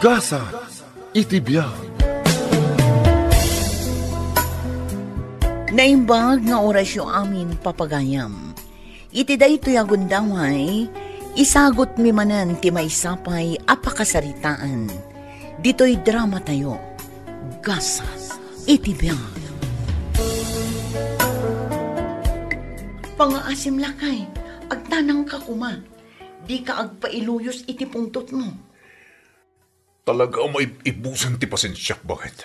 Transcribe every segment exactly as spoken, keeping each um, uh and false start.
Gasa iti biag. Naimbag nga orasyo amin, papagayam. Iti daytoy a gundaway, isagutmi manen ti maysa pay a pakasaritaan. Ditoy dramatayo, Gasa iti biag. Pangaasim, lakay, agtanangka koma. Dika agpailuyos iti pungtotmo. Talaga a maib-ibusen ti pasensiak, baket.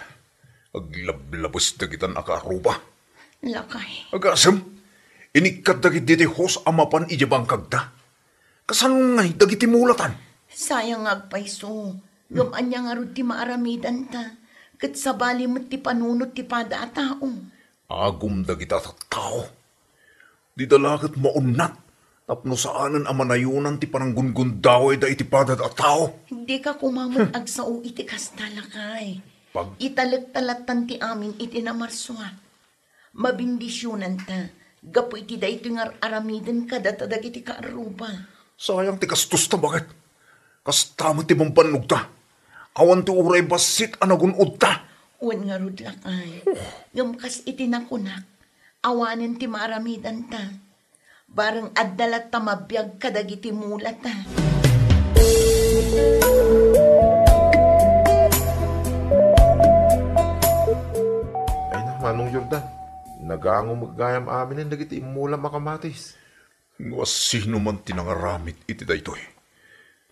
Aglablabes dagitan a kaaruba. Lakay. Agasem, inikkat dagiti hos a mapan idiay bangkagda. Kasano ngay dagiti mulatan? Sayang nga agpayso. Ngem ania ngarud ti maaramidanta? Ket sabali met ti panunot ti pada a tao. Agum dagita tattao. Dida la ket maunnat tapno saanen a manayonan ti pananggungundawayda iti pada a tao. Dika koma met agsao iti kasta, lakay. Pag- Italekta lattan ti amin iti namarsua. Mabindisionanta gapu iti daytoy nga ar-aramiden kadata dagiti kaarruba. Sayang ti gastosta, baket. Kasta met ti bambannogta. Awan ti uray bassit a nagun-odta. Wen ngarud, lakay. Oh. Ngem kas iti nakunak, awanen ti maaramidanta. Bareng adda latta mabiag kadagiti mulata. Ay na, Manong Jordan, nagango met gayam aminen dagiti immulam a kamatis. No asino man ti nangaramid iti daytoy,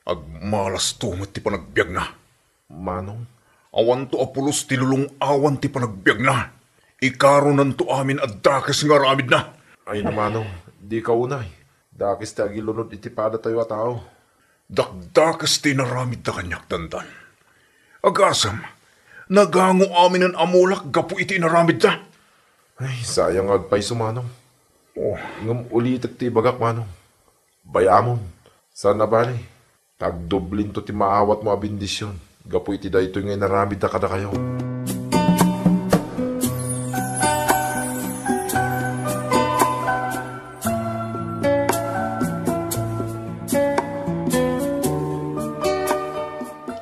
agmalasto met ti panagbiagna. Manong? Awanto a pulos ti lulong-awan ti panagbiagna. Ikaronanto amin a dakes nga aramidna. Ay na, Manong, dika unay. Dakes ti agilunod iti padatayo a tao. Dakdakes ti inaramidda kaniak, Dandan. Agasem, nagango aminen a mulak gapu iti inaramidda. Ay, sayang nga agpayso, Manong. Oh. Ngem ulitek ti ibagak, Manong. Bay-amon, saan a bale, ta agdoblinto ti maawatmo a bendision gapu iti daytoy nga inaramidda kadakayo.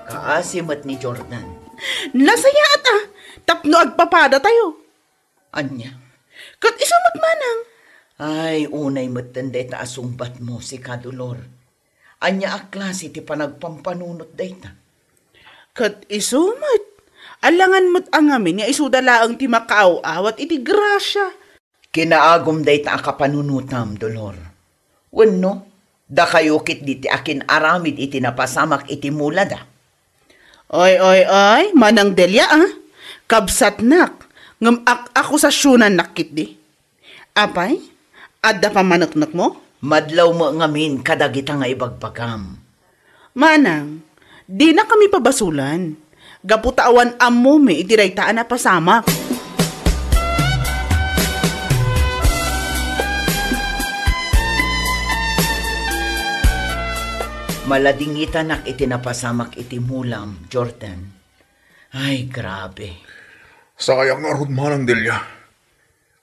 Kaasi met ni Jordan. Nasayaat a, tapno agpapadatayo. Ania? Ket isu met, Manang. Ay, unay metten dayta a sungbatmo, sika Dolor. Ania a klase ti panagpampanunot dayta? Ket isu met, alangan met a ngamin nga isuda laeng ti makaaw-awat iti grasia. Kinaagum dayta a kapanunotam, Dolor. Wenno, dakayo ketdi ti akin-aramid iti napasamak iti mulada? Oy, oy, oy, Manang Delia, a. Kabsatnak, ngem ak-akusasionannak ketdi. Apay, adda pammaneknekmo? Madlaw met ngamin kadagita nga ibagbagam. Manang, dinakami pabasolan. Gapu ta awan ammomi iti dayta a napasamak. Maladingitanak iti napasamak iti mulam, Jordan. Ay, grabe. Sayang ngarud, Manang Delia.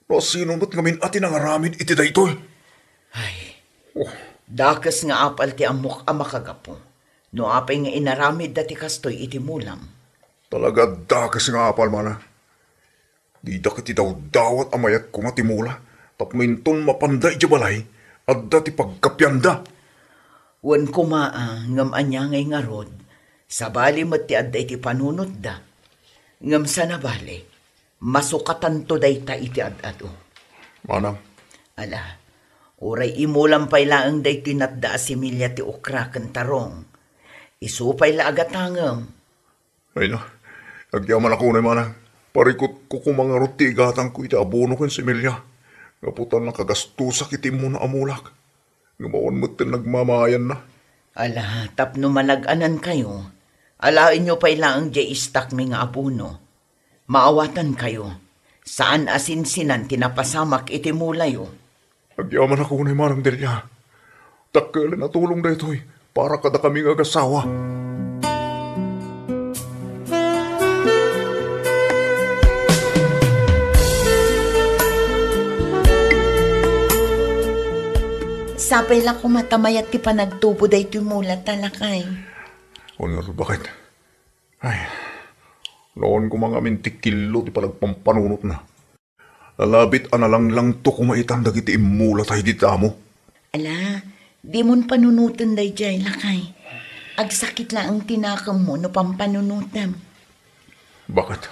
No sino met ngamin a ti nangaramid iti daytoy? Ay. Oh. Dakes nga apal ti ammok a makagapu. No apay nga inaramidda ti kastoy iti mulam? Talaga dakes nga apal, Manang. Dida ket idawdawat a mayat koma ti mula, tapno inton mapanda idiay balay, adda ti pagkapianda. Wen koma a, ngem ania ngay ngarud, sabali met ti adda iti panunotda. Ngem saan a bale, masukatanto dayta iti ad-adu. Manang. Ala, uray imulam pay laeng daytoy natda a similia ti okra ken tarong. Isu pay la a gatangem. Ay na, agyamanak unay, Manang. Parikutko koma ngarud ti igatangko iti abono ken similia. Gapu ta nakagastosak iti immuna a mulak. Ngem awan metten nagmamaayanna. Ala, tapno manag-anankayo, alaenyo pay laeng diay istakmi nga abono. Maawatankayo, saan a sinsinan ti napasamak iti mulayo. Agyamanak unay, Manang Delia. Dakkelen a tulong daytoy para kadakami nga agasawa. Sapay la koma ta mayat ti panagtubo daytoy mula ta, lakay. Wen ngarud, baket. Ay, nawan koma ngamin ti killo ti panagpampanunotna. Lalabit a nalanglangto koma itan dagiti immulata idi damo. Ala, dimon panunoten daydiay, lakay. Agsakit laeng ti nakemmo no pampanunotem. Bakit?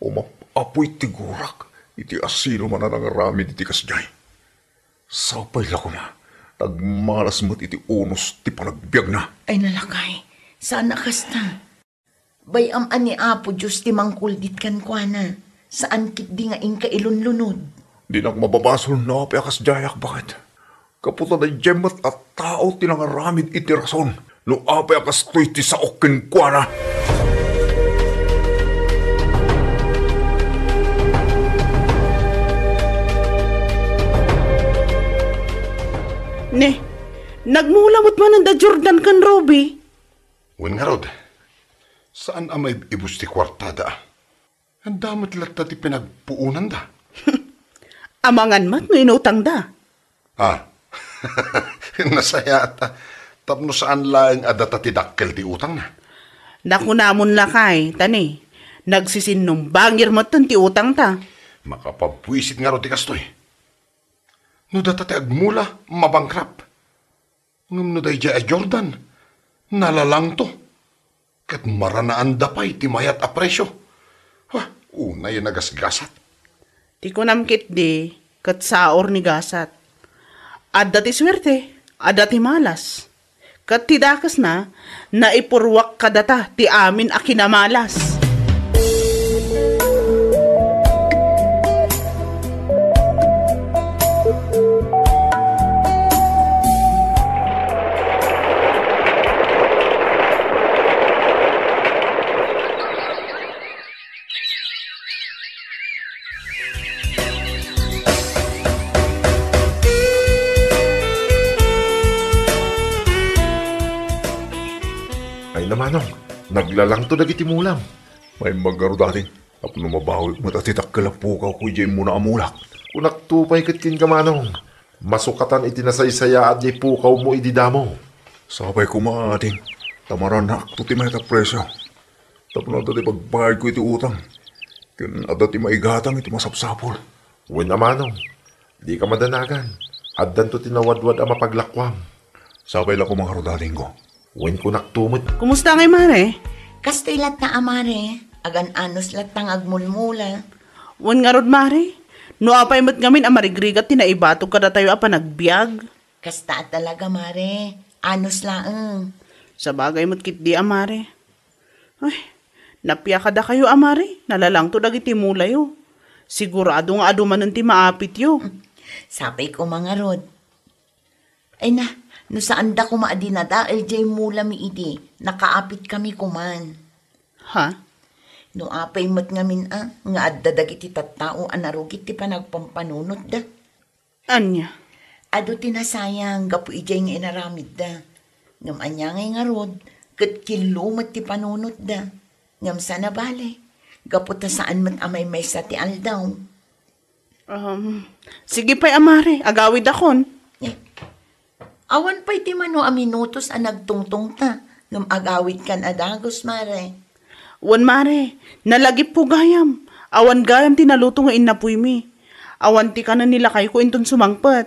Umap-apoy ti gurak iti asino man a nangaramid iti kasdiay. Sapay la koma, nagmalas met iti unos ti panagbiagna. Ay, lakay, saan a kasta. Bay-am a ni Apo Dios ti mangkuldit kenkuana, saan ketdi nga inka ilunlunod. Dinak mababasol no apay a kasdiayak, bakit? Gapu ta daydiay met a tao ti nangaramid iti rason no apay a kastoy ti saok kenkuana. Ne, nagmula met manen da Jordan ken Ruby. Wen ngarud, saan a maib-ibus ti kuartada. Anda met latta ti pinagpuonanda? Amangan met no inutangda. Ah, nasayaat a. Tapno saan laeng a data ti dakkel ti utangna. Nakunamon lakay, tani, nagsisinumbangir metten ti utangta. Makapabuisit ngarud ti kastoy. No data ti agmula, mabankrupt. Ngem no daydiay a Jordan, nalalangto. Ket maranaanda pay ti mayat a presio. Wah, unay a nagasgasat. Ti kunam ketdi, ket saor ni gasat. Adda ti suerte, adda ti malas. Ket ti dakesna, naipurruak kadata ti amin a kinamalas. Ay, namanong, naglalangto dagiti mulam. Maimbag ngarud, ading, tapno mabawik met a ti dakkel a pukawko idiay immuna a mulak. Kunakto pay ket kenka, manong, masukatan iti nasaysayaat diay pukawmo idi damo. Sapay koma, ading, ta maranakto ti mayat a presio. Tapno adda ti pagbayadko iti utang, ken adda ti maigatang iti masapsapul. Wen a, manong, dika madanagan. Addanto ti nawadwad a mapaglakuam. Sapay la koma ngarud, adingko. Wen kunakto met. Kumusta ngay, mare? Kastoy latta a, mare. Agan-anos latta nga agmulmula. Wen ngarud, mare. No apay met ngamin a marigrigat ti naibatog kadatayo a panagbiag? Kasta a talaga, mare. Anos laeng. Sabagay met ketdi a, mare. Ay, napia kadakayo a, mare. Nalalangto dagiti mulayo. Sigurado nga adu manen ti maapityo. Sapay koma ngarud. Ay na, no saanda koma a dinadael diay mulami idi, nakaapitkami koman. Ha? No apay met ngamin a, nga adda dagiti tattao a narugit ti panagpampanunotda. Ania? Adu ti nasayang gapu idiay nga inaramidda. Ngem ania ngay ngarud, ket killo met ti panunotda. Ngem saan a bale, gapu ta saan met a maymaysa ti aldaw. Um, sige pay a, mare, agawidakon. Eh, awan pay ti mano a minutos a nagtungtongta, ngem agawidkan a dagus, mare. Wen, mare, nalagipko gayam. Awan gayam ti naluto nga innapuymi. Awan ti kanen ni lakayko inton sumangpet.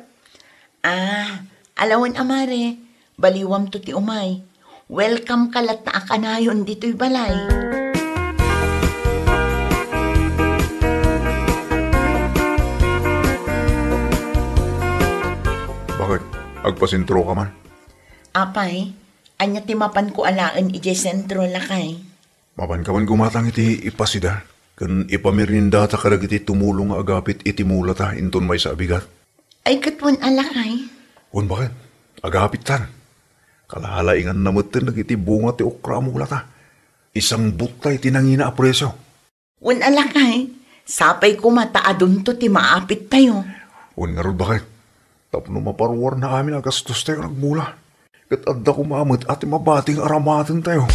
Ah, ala wen a, mare, baliwamto ti umay. Welcome ka latta a kanayon ditoy balay. Bakit? Agpasentroka man? Apay, ania ti mapanko alaen idiay sentro, lakay? Mapanka man gumatang iti ipasida ken ipameriendata kadagiti tumulong nga agapit iti mulata inton maysa a bigat. Ay, ket wen a, lakay? Wen, bakit? Agapittan. Kalalainganna metten dagiti bunga ti okra a mulata. Isangbutta iti nangina a presio. Wen a, lakay, sapay koma ta adunto ti maapittayo. Wen ngarud, bakit? Tapno maparuarna amin a gastostayo nga agmula. Ket adda koma met a ti mabati nga aramatentayo.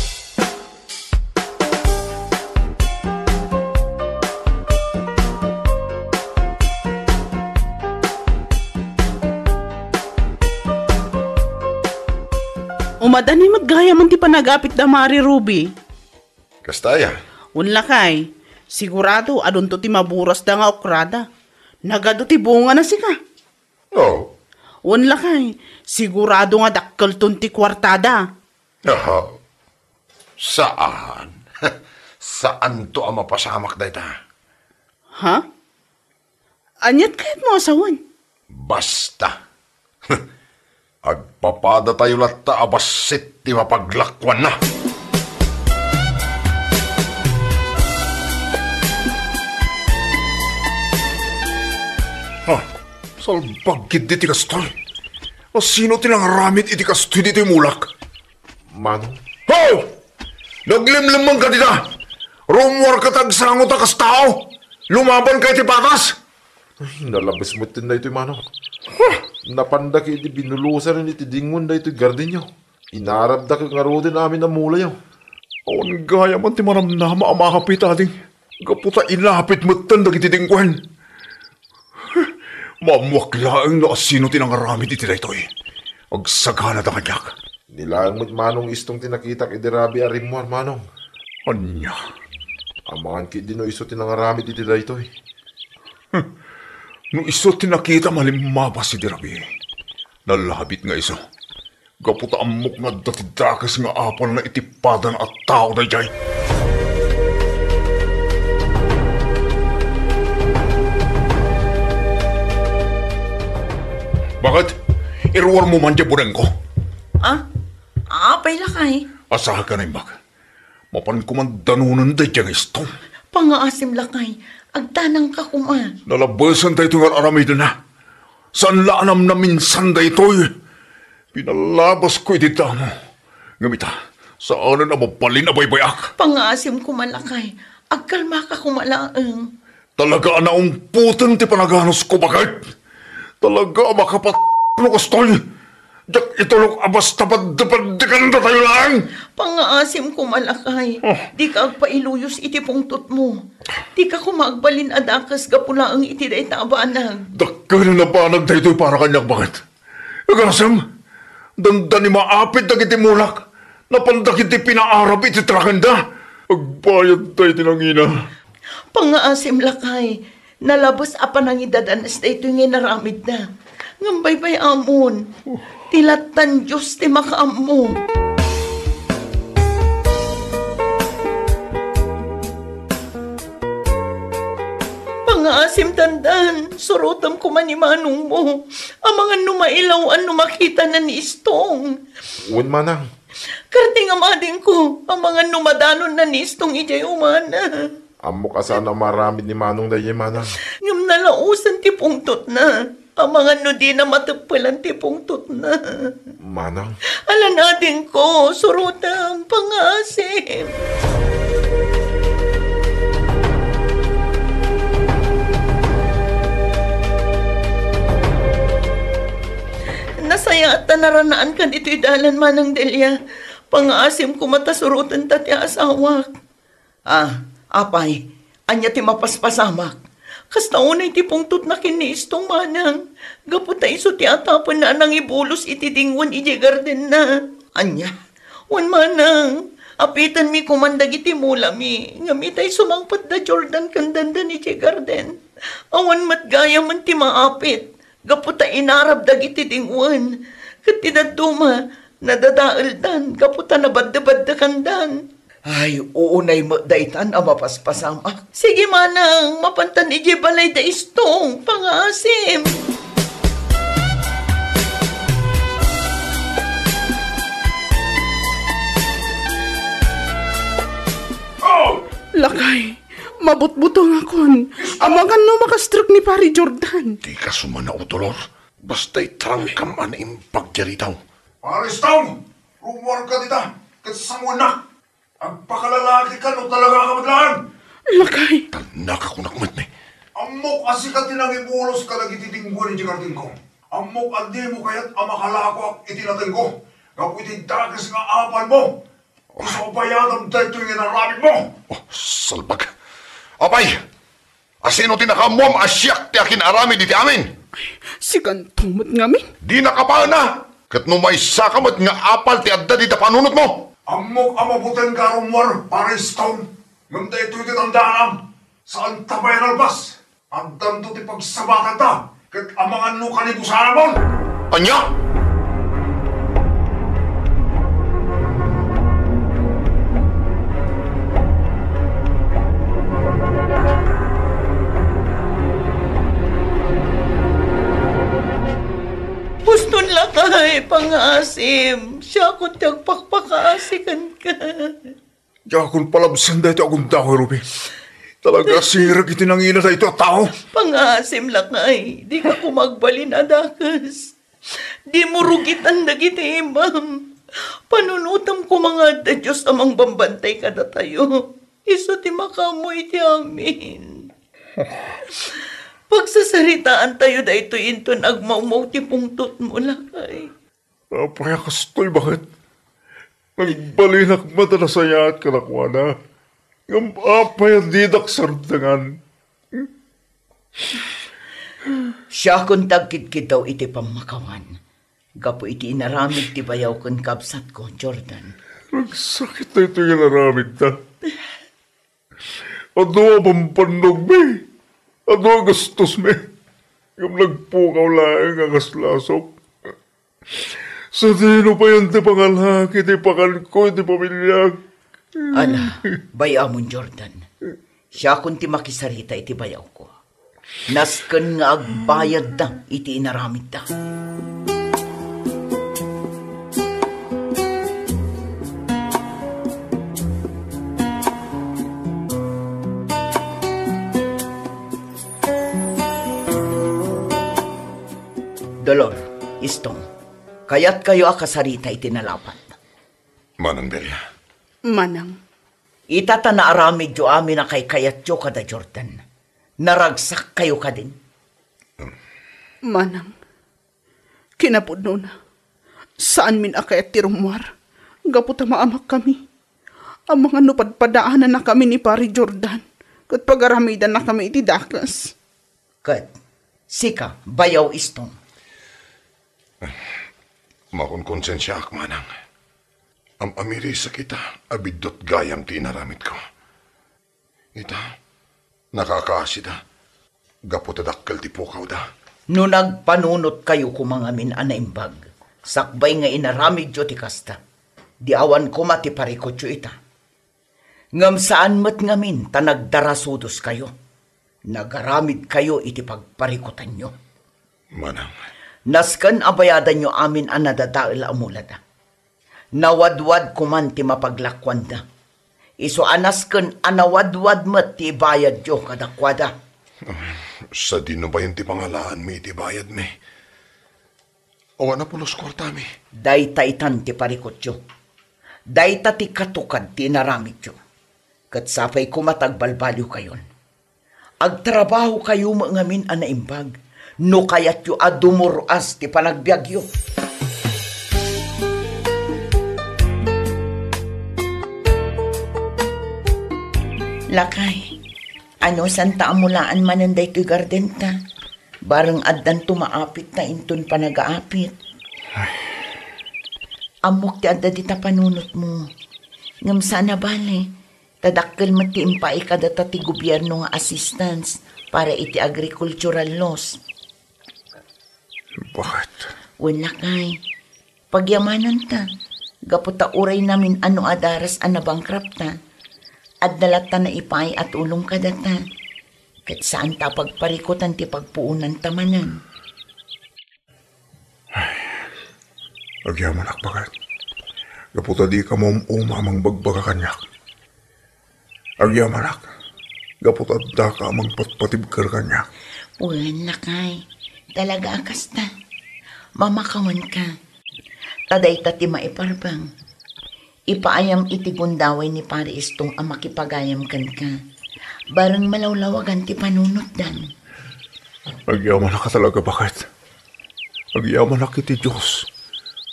Umadani met gayamen ti panagapitda, Mare Ruby. Kasta aya? Wen lakay, sigurado adunto ti maburasda nga okrada. Nagadu ti bungana sika. Oh. Wen lakay, sigurado nga dakkelton ti kuartada. Aha. Saan. Saanto a mapasamak dayta. Ha? Aniat kayatmo a sawen? Basta. Agpapadatayo latta a bassit ti mapaglakuanna. Ha, salbag ketdi ti kastoy. Asino ti nangaramid iti kastoy ditoy mulak? Manong? Ho! Naglimlemmengka dita! Rummuarka ta agsango ta kas tao! Lumabanka iti patas! Ay, nalabes metten daytoy, Manong. Napanda ket idi binulosan iti dingoen daytoy gardenyo. Inarabda ket ngaruden amin a mulayo. Awan gayam ti manamnama a maapit, ading. Gapu ta inapit metten dagiti dingoen. Maammoak laeng no asino ti nangaramid iti daytoy. Agsaganada kaniak. Ni laeng met Manong Istong ti nakitak idi rabii a rimmuar, Manong. Ania? Amangan ketdi no isu ti nangaramid iti daytoy. No isu ti nakitam a limmabas idi rabii, nalabit nga isu. Gapu ta ammok nga adda ti dakes nga apalna iti padana a tao daydiay. Baket? Iruarmo man diay bunengko? Ah? Apay lakay? Asaak a naimbag. Mapanko man danonen daydiay nga istom. Pangngaasim lakay, agtanangka koma. Nalabesen daytoy nga ar-aramidenna. Saan la a namnaminsan daytoy. Pinalabasko iti damo. Ngem ita, saanen a mabalin a baybay-ak. Pangngaasim koma lakay, agkalmaka koma laeng. Talaga a naungpoten ti panaganusko, baket. Talaga a makapat-, no kastoy. Diak itulok a basta badde-baddekandatayo laeng. Pangngaasim koma lakay. Ah. Dika agpailuyos iti pungtotmo. Dika koma agbalin a dakes gapu laeng iti dayta a banag. Dakkel a banag daytoy para kaniak, baket. Agasem, dandani maapit dagiti mulak. Napanda ketdi pinaarab iti trakenda. Agbayadda iti nangina. Pangngaasim lakay, nalabes a panangidadanes daytoy nga inaramidna. Ngem baybay-amon, ti lattan Dios ti makaammo. Pangngaasim dandan, surotem koma ni manongmo. Amangan no mailaw-an no makitana ni Istong. Wen, manang. Kardi nga madingko, amangan no madanonna ni Istong idiay umana. Ammok a saan a maaramid ni manong daydiay, manang. Ngem nalaosen ti pungtotna. Amangan no dina mateppelan ti pungtotna. Manang. Alan adingko, surotem, pangngaasim. Nasayaat ta naranaanka ditoy dalan, Manang Delia. Pangngaasim koma ta surotenta ti asawak. Ah, apay, ania ti mapaspasamak? Kasta unay ti pungtotna ken ni Istong, manang, gapu ta isu ti atapenna a nangibulos iti dingoen idiay gardenna. Ania? Wen, manang, apitenmi koman dagiti mulami, ngem itay sumangpet da Jordan ken dandan idiay garden. Awan met gayamen ti maapit. Gapu ta inarab dagiti dingoen, ket ti dadduma, nadadaeldan gapu ta nabaddebaddekanda. Ay, uunay met daytan a mapaspasamak. Sige, manang, mapantan idiay balay da Istong, pangngaasim. Lakay, mabutbutengakon. Amangan no makastrek ni Pari Jordan. Dika sumanaw, Dolor. Basta itarangkam a naimbag diay ritaw. Pari Istong! Rummuarka dita, ket sangoennak. Agpakalalakika no talagaka met laeng. Lakay. Talnaka kunak met ni. Ammok a sika ti nangibulos kadagiti dingoen idiay gardenko. Ammok a dimo kayat a makalakoak iti natengko gapu iti dakes nga apalmo. Isu a bayadam daytoy nga inaramidmo. Oh, salbag. Apay, asino ti nakaammuam a siak ti akin-aramid iti amin? Sikanto met ngamin. Dinaka baena. Ket no maysaka met nga apal ti adda dita panunotmo, Ammok a mabutenka a rummuar, Pare Stone, ngem daytoy ti tandaanam, saanta pay a nalpas. Addanto ti pagsabatanta, ket amangan no kanibusanamon. Ania? Puston lakay, pangaasim. Siakon ti agpakpakaasi kenka. Diakon palabsen daytoy a gundaway, Ruby. Talaga, sirek iti nangina daytoy a tao. Pangaasim lakay, dika koma agbalin a dakes. Dimo rugitan dagiti imam. Panunotam koma nga adda Dios a mangbambantay kadatayo. Isu ti makaammo iti amin. Pagsasaritaantayo daytoy inton agmawmaw ti pungtotmo, lakay. Apay a kastoy, baket? Nagbalinak met a nasayaat kadakuada. Ngem apay a didak sardengan? Siakon ti agkidkiddaw iti pammakawan gapu iti inaramid ti bayaw ken kabsatko, Jordan. Nagsakit daytoy nga inaramidda. Adu a bambannogmi, adu a gastosmi, ngem nagpukaw laeng a kas lasok. Sadino payen ti pangalak iti pakanko iti pamiliak? Ala, bay-amon, Jordan. Siakon ti makisarita iti bayawko. Nasken nga agbayadda iti inaramidda. Dolor, Istong, kayatkayo a kasarita iti nalapat? Manang Delia. Manang. Ita ta naaramidyo amin a kaykayatyo kada Jordan. Naragsakkayo kadin? Manang, kinapudnona, saanmin a kayat ti rummuar, gapu ta maamakkami. Amangan no padpadaanannakami ni Pari Jordan, ket pagaramidannakami iti dakes. Ket sika, bayaw Istong? Makonkonsensiaak, manang. Am-amirisek ita a biddut gayam ti inaramidko. Ita, nakakaasida gapu ta dakkel ti pukawda. No nagpanunotkayo koma ngamin a naimbag, sakbay nga inaramidyo ti kasta, di awan koma ti parikutyo ita. Ngem saan met ngamin ta nagdarasudoskayo. Nagaramidkayo iti pagparikutanyo. Manang. Nasken a bayadanyo amin a nadadael a mulada. Nawadwad koman ti mapaglakuanda. Isu a nasken a nawadwad met ti ibayadyo kadakuada. Sadino payen ti pangalaanmi iti bayadmi? Awan a pulos kuartami. Dayta itan ti parikutyo. Dayta ti katukad ti inaramidyo. Ket sapay koma ta agbalbaliwkayon. Agtrabahokayo met ngamin a naimbag no kayatyo a dumur-as ti panagbiagyo. Lakay, ano santa a mulaan manen daytoy gardenta? Bareng addanto maapitta inton panagaapit. Ay. Ammok ti adda dita panunotmo. Ngem saan a bale, ta dakkel met ti impaay kadata ti gobierno nga assistance para iti agricultural laws. Bakit? Wen lakay, pagyamananta, gapu ta uray namin-ano a daras a nabankrupta, adda latta naipaay a tulong kadata. Ket saanta a pagparikutan ti pagpuonanta manen. Ay, agyamanak, baket. Gapu ta dika maum-uma a mangbagbaga kaniak. Agyamanak, gapu ta addaka a mangpatpatibker kaniak. Wen, lakay. Talaga a kasta. Mamakawanka. Ta dayta ti maiparbeng. Ipaayam iti gundaway ni Pari Istong a makipagayam kenka. Bareng malawlawagan ti panunotdan. Agyamanak a talaga, baket. Agyamanak iti Dios,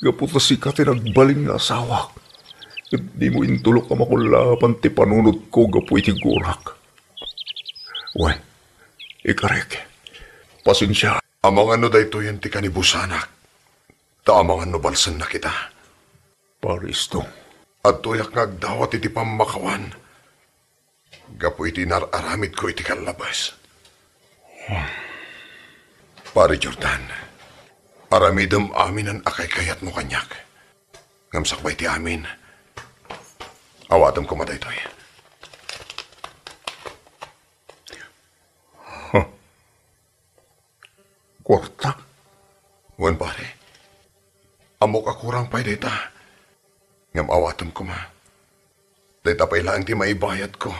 gapu ta sika ti nagbalin nga asawak. Ket dimo intulok a makullaapan ti panunotko gapu iti gurak. Wen, ikarek, pasensia. Amangan no daytoyen ti kanibusanak, ta amangan no balsennak ita. Pari Istong, Adtoyak nga agdawat iti pammakawan gapu iti inar-aramidko iti kallabes. Pari Jordan, aramidem aminen a kaykayatmo kaniak. Ngem sakbay ti amin, awatem koma daytoy. Kuarta? Wen, pare. Ammok a kurang pay dayta. Ngem awatem koma. Dayta pay laeng ti maibayadko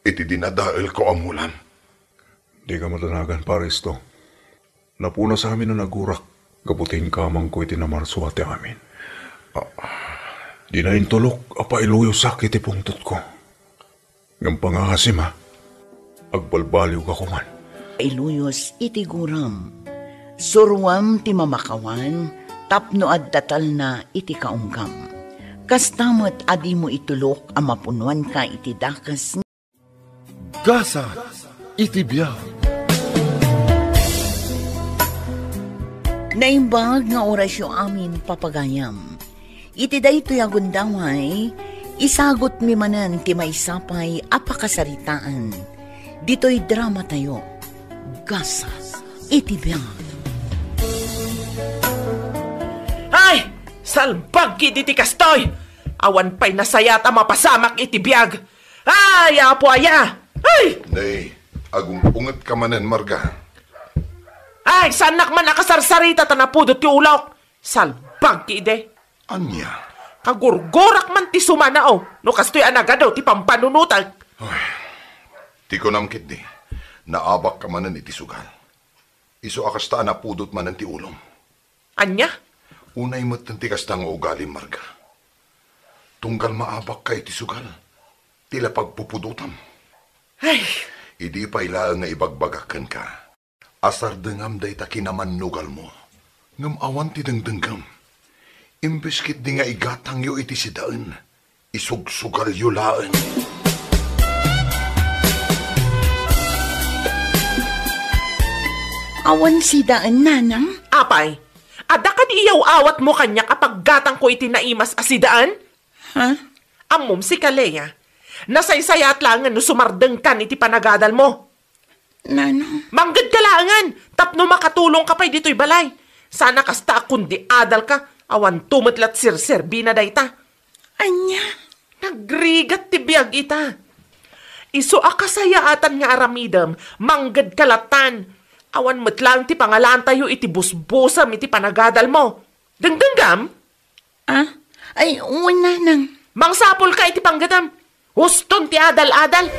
iti dinadaelko a mulam. Dika madanagan, Pare Isto. Napunas amin a nagurak gapu ti inkamangko iti namarsua ti amin. Ah, dina intulok a pailuyosak iti pungtotko. Ngem pangaasim, a, agbalbaliwka koman. Iluyos iti guram. Suroam ti mamakawan tapno adda talna iti kaunggam. Kasta met a dimo itulok a mapunoanka iti dakes. Gasa iti biag. Naimbag nga orasyo amin, papagayam. Iti daytoy a gundaway, isagutmi manen ti maysa pay a pakasaritaan. Ditoy dramatayo, Gasa iti biag. Ay! Salbag iti kastoy! Awan pay nasayaat a mapasamak iti biag. Ay, Apo aya! Ay! Nay, agung-ungetka manen, Marga. Ay, saannak man a kasarsarita ta napudot ti ulok. Salbag ti idi. Ania? Kagurgurak man ti sumanao no kastoy a nagadu ti pampanunotek. Ay, ti kunam ketdi, naabakka manen iti sugal. Isu a kasta a napudot manen ti ulom. Ania? Unay metten ti kasta nga ugalim, Marga. Tunggal maabakka iti sugal, ti la pagpupudotam. Ay! Idi pay laeng nga ibagbagak kenka, asardengam dayta kinamannugalmo, ngem awan ti dengdengngem. Imbes ketdi nga igatangyo iti sidaen, isugsugalyo laeng. Awan sidaen, nanang? Apay, adda kadi iyaw-awatmo kaniak a paggatangko iti naimas a sidaen? Ha? Ammom, sika, Lea, nasaysayaat laengen no sumardengkan iti panagadalmo. Nanang. Manggedka laengen tapno makatulongka pay ditoy balay. Saan a kasta a kundi adalka, awanto met la ti serserbina dayta. Ania? Nagrigat ti biag ita. Isu a kasayaatan nga aramidem, manggedka lattan. Awan met laeng ti pangalaantayo iti busbusem iti panagadalmo. Dengdenggam? Ah? Ay, wen, nanang. Mangsapulka iti panggedem. Huston ti adal-adal.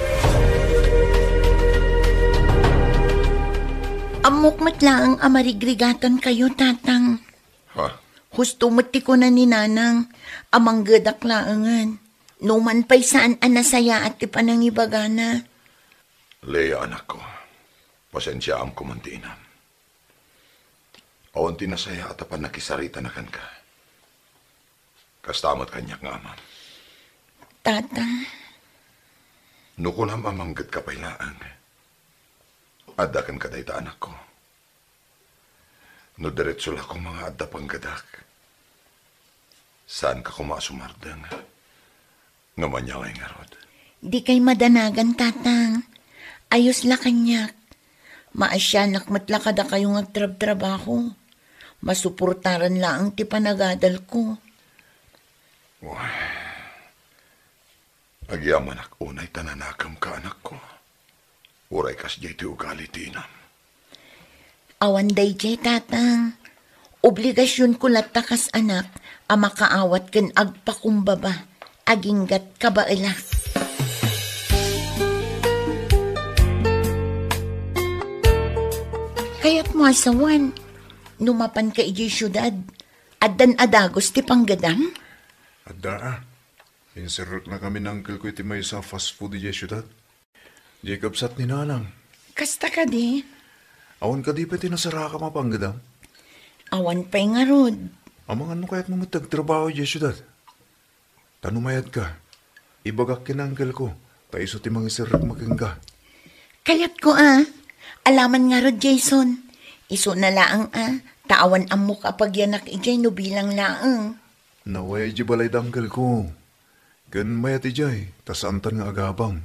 Ammok met laeng a marigrigatankayo, tatang. Ha? Husto met ti kuna ni nanang a manggedak laengen. Numan pay saan a nasayaat ti panangibagana. Lea, anakko, pasensiaam koman ti inam. Awan ti nasayaat a pannakisaritana kenka. Kasta met kaniak nga amam. Tata. No kunam a manggedka pay laeng, adda kenka dayta, anakko. No diretso la koma nga adda panggedak, saanka koma a sumardeng. Ngem ania ngay ngarud? Dikay madanagan, tatang. Ayos la kaniak. Maasianak met la kadakayo nga agtrabtrabaho. Masuportaran laeng ti panagadalko. Wen, agyamanak unay ta nanakemka, anakko. Uray kasdiay ti ugali ti inam. Awan daydiay, tatang. Obligasionko latta kas anak a makaawat ken agpakumbaba, aginggat kabaela. Kayatmo a sawen, no mapanka idiay siudad, addan a dagus ti panggedam? Adda, a. Inserreknakami ni angkelko iti maysa a fast food idiay siudad. Diay kabsat ni nanang. Kasta kadi? Awan kadi pay ti nasarakam a panggedam? Awan pay ngarud. Amangan no kayatmo met ti agtrabaho idiay siudad. Ta no mayadka, ibagak ken angkelko, ta isu ti mangiserrek makenka. Kayatko a. Alaman ngarud, Jason. Isuna laeng a, ta awan ammok a pagyanak idiay no bilang laeng. Nawayaw idiay balay da angkelko. Ken mayat idiay, ta saantan nga agabang.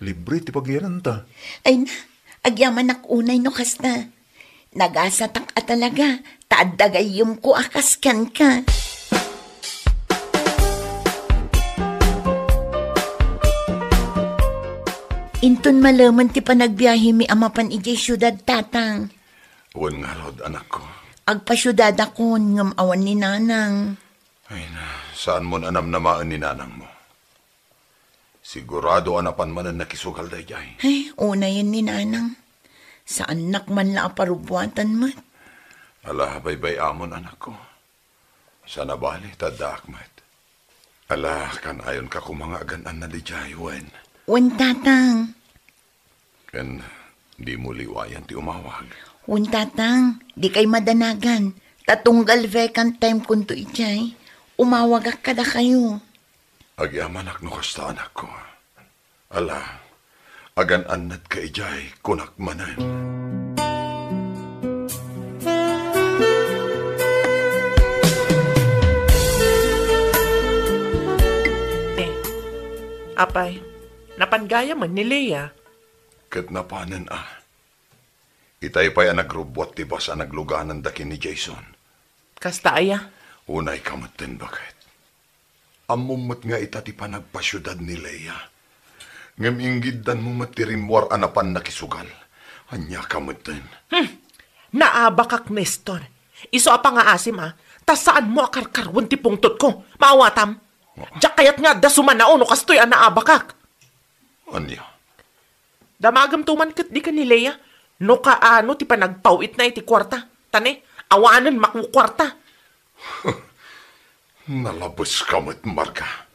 Libre ti pagyananta. Ay na, agyamanak unay no kasta. Nagasatak a talaga, ta adda gayyemko a kas kenka. Inton malemen ti panagbiahemi a mapan idiay siudad, Tatang. Wen ngarud, anakko. Agpasiudadakon, ngem awan ni Nanang. Ay na, saanmon a namnamaen ni Nanangmo. Sigurado a napan manen nakisugal daydiay. Ay, unayen ni Nanang. Saannak man la a parubbuatan met. Ala, baybay-amon, anakko. Saan a bale, ta addaak met. Ala, kan-ayonka koma nga agan-annad idiay, wen. Wen, Tatang. Ken, dimo liwayan ti umawag. Wen, Tatang, dikay madanagan. Ta tunggal vacant time kunto idiay. Umawagak kadakayo. Agyamanak no kasta, anakko. Ala, agan-annadka idiay, kunak manen. Eh, apay, napan gayamen ni Lea? Ket napanen a. Itay pay a nagrubbuat ti bus a naglugananda ken ni Jason. Kasta aya? Unayka metten, baket. Ammom met nga ita ti panagpasiudad ni Lea. Ngem inggiddanmo met ti rimmuar a napan nakisugal. Ania ka metten? Hmm. Naabakak, Nestor. Isu a pangaasim, a, ta saanmo a karkaruen ti pungtotko. Maawatam? Diak kayat nga adda sumanao no kastoy a naabakak. Ania? Damagem to man ket di ken ni Lea no kaano ti panagpaw-itna iti kuarta. Ta ne, awanen makukuarta. Nalabeska met, Marga.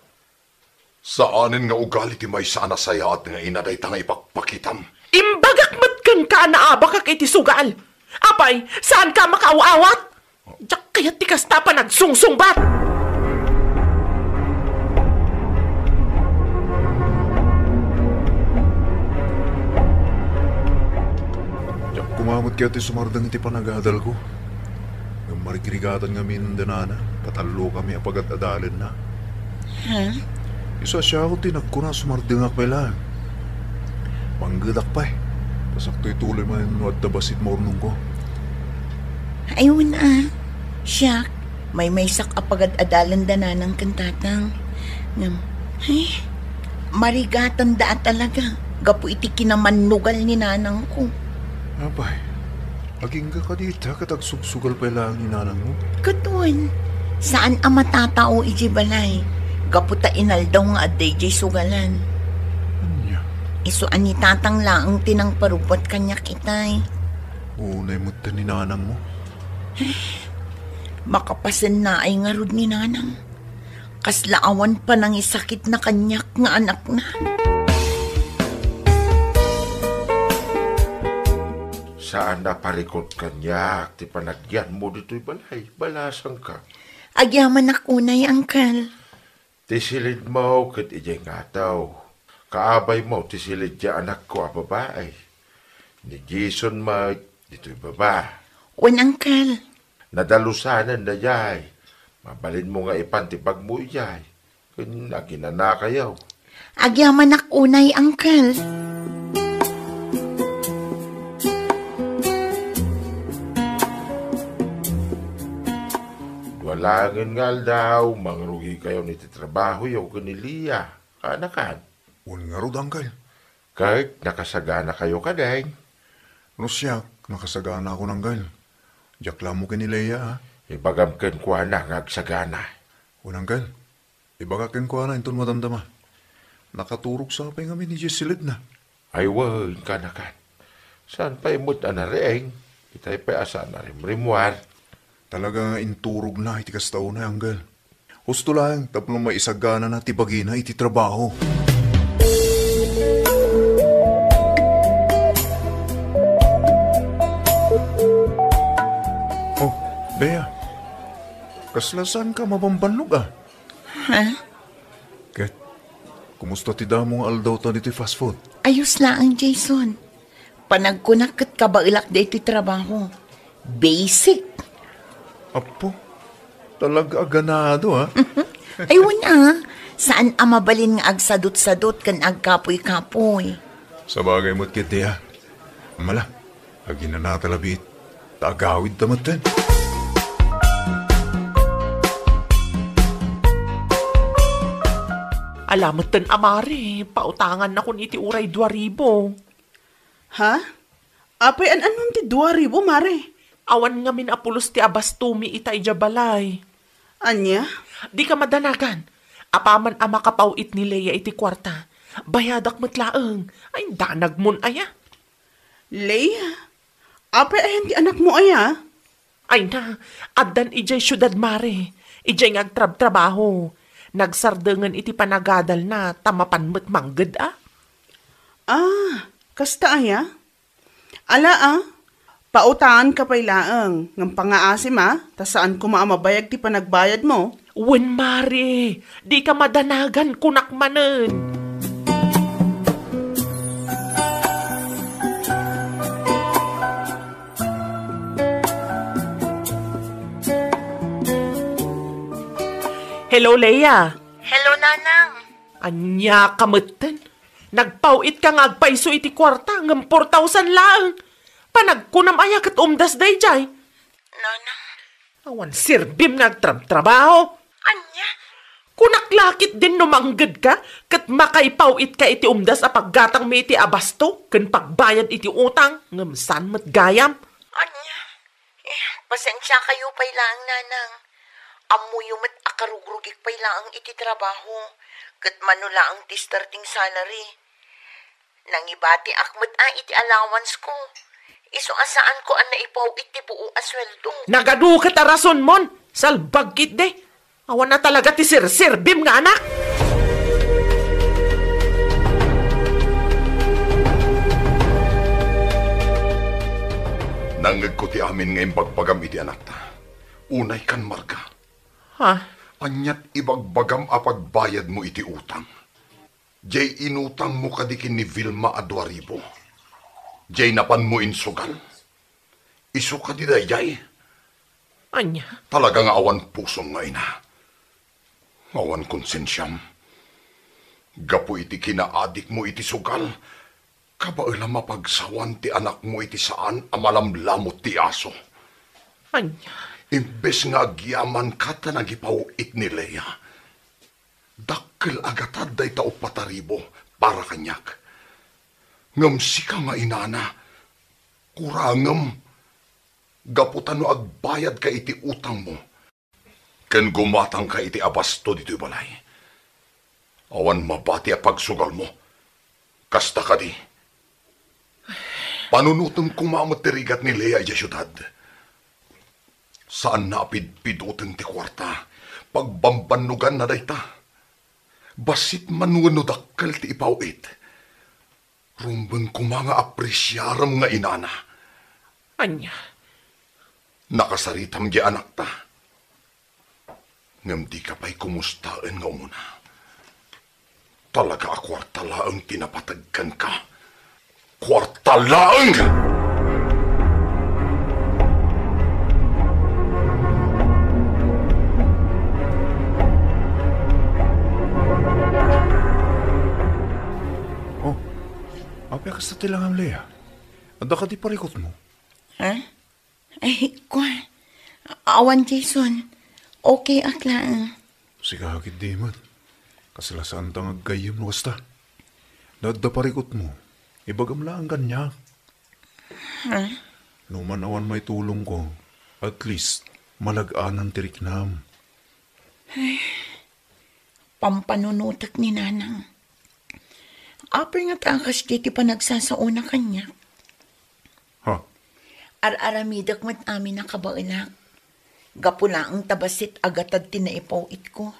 Saanen nga ugali ti maysa a nasayaat nga ina dayta nga ipakpakitam. Imbagak met kenka a naabakak iti sugal. Apay, saanka a makaaw-awat? Diak kayat ti kasta a panagsungsungbat! Diak koma met kayat ti sumardeng iti panagadalko. Ngem marigrigaten ngamin da nana, ta tallokami a pagad-adalenna. Ha? Isu a siak ti nagkuna a sumardengak pay laeng. Manggedak pay. Ta sakto ituloy manen no adda bassit maurnongko. Ay, wen a. Siak, maymaysak a pagad-adalen da nanang ken tatang. Ngem, ay, marigatanda a talaga gapu iti kinamannugal ni nanangko. Apay, agingga kadi ita ket agsugsugal pay laeng ni nanangmo? Ket wen, saan a matatao idiay balay gapu ta inaldaw nga adda idiay sugalan. Ania? Isu a ni tatang laeng ti nangparubbuat kaniak itay. Unay met ni nanangmo. Makapasennaay ngarud ni nanang. Kasla awan panangisakitna kaniak nga anakna. Saan a parikut kaniak ti panagyanmo ditoy balay. Balasangka. Agyamanak unay, Uncle. Ti silidmo ket idiay ngato. Kaabaymo ti silid ti anakko a babai. Ni Jason met ditoy baba. Wen, Uncle. Nadalusanen daydiay. Mabalinmo nga ipan ti bagmo idiay. Ken aginanakayo. Agyamanak unay, Uncle. Dua laengen nga aldaw, mangrugikayon iti trabahoyo ken ni Lea. Kaanakan? Wen ngarud, Uncle. Ket nakasaganakayo kadin? No siak, nakasaganakon, Uncle. Diak la ammo ken ni Lea, a. Ibagam kenkuana nga agsagana. Wen, Uncle. Ibagak kenkuana inton madamdama. Nakaturog sa pay ngamin idiay silidna. Ay wen, kaanakan. Saan pay met a nariing? Itay pay a saan a rimrimmuar. Talaga nga inturogna iti kasta unay, Uncle. Husto laeng tapno maisaganana ti bagina iti trabaho. Oh, Bea. Kasla saanka mabambannog, a? Ha? Ket, kumusta ti damo nga aldawta ditoy fast food? Ayos laeng, Jason. Panagkunak ket kabaelak daytoy trabaho. Basic. Apo, talaga a ganado, a. Ay, wen a. Saan a mabalin nga agsadutsadut ken agkapuy-kapuy. Sabagay met ketdi a. Mala, aginana ta labiit. Ta agawidta metten. Ala metten a, Mare, pautangannakon iti uray dua ribu. Ha? Apay, an-anon ti dua ribu, Mare? Awan ngamin a pulos ti abastomi ita idiay balay. Ania? Dika madanagan. Apaman a makapaw-it ni Lea iti kuarta, bayadak met laeng. Ay, danagmon aya. Lea? Apay ayan ti anakmo aya? Ay na, addan idiay siudad, Mare. Idiay nga agtrabtrabaho. Nagsardengen iti panagadalna, ta mapan met mangged a. Ah, kasta aya? Ala a, pautanganka pay laeng, ngem pangaasim a, ta saan koma a mabayag ti panagbayadmo. Wen, Mare, dika madanagan, kunak manen. Hello, Lea. Hello, Nanang. Ania ka metten? Nagpaw-itka nga agpayso iti kuarta, ngem four thousand laeng. Panagkunam aya ket umdas daydiay? Nanang. Awan serbim nga agtrabtrabaho. Ania? Kunak la ketdin no manggedka, ket makaipaw-itka iti umdas a paggatangmi iti abasto ken pagbayad iti utang, ngem saan met gayam. Ania? Eh, pasensiakayo pay laeng, Nanang. Ammoyo met a karugrugik pay laeng iti trabaho, ket mano laeng ti starting salary. Nangibatiak met a iti allowance ko. Isu a saanko a naipaw iti buo a sueldo. Nagadu ket a rasonmon! Salbag ketdi! Awan a talaga ti serserbim nga anak! Nangngegko ti amin nga imbagbagam iti anakta. Unay kan Marga. Ha? Aniat ibagbagam a pagbayadmo iti utang? Jay inutangmo kadi ken ni Vilma a dua ribu. Jay napanmo insugal. Isu kadi dayjay? Ania? Talaga nga awan pusom nga ina. Awan konsensiam. Gapu iti kinaadikmo iti sugal, kabaelam a pagsawan ti anakmo iti saan a malamlamut ti aso. Ania? Imbes nga agyamanka ta nagipaw-it ni Lea, dakkel a gatad dayta uppat a ribu para kaniak. Ngem sika nga inana, kurangem gapu ta no agbayadka iti utangmo ken gumatangka iti abasto ditoy balay, awan mabati a pagsugalmo. Kasta kadi, panunotem koma met ti rigat ni Lea idiay siudad. Saanna a pidpidoten ti kuarta. Pagbambannoganna dayta. Bassit man wenno dakkel ti ipaw-it. Rumbeng koma nga apresiarem nga inana. Ania? Nakasaritam diay anakta. Ngem dika pay kumustaen nga umuna. Talaga a kuarta laeng ti napateg kenka. Kuarta laeng! Oh, apay a kasta ti langam, Lea? Adda kadi parikutmo? Ha? Ay, kua. Awan, Jason. Okay ak laeng. Sika ketdi met. Kasla saanta nga aggayyem no kasta. No adda parikutmo, ibagam laeng kaniak. Ha? No man awan maitulongko, at least, malag-anan ti riknam. Ay, pampanunotek ni Nanang. Apay ngata a kasdiay ti panagsasaona kaniak? Ha? Ar-aramidek met amin a kabaelak. Gapu laeng ta bassit a gatad ti naipaw-itko.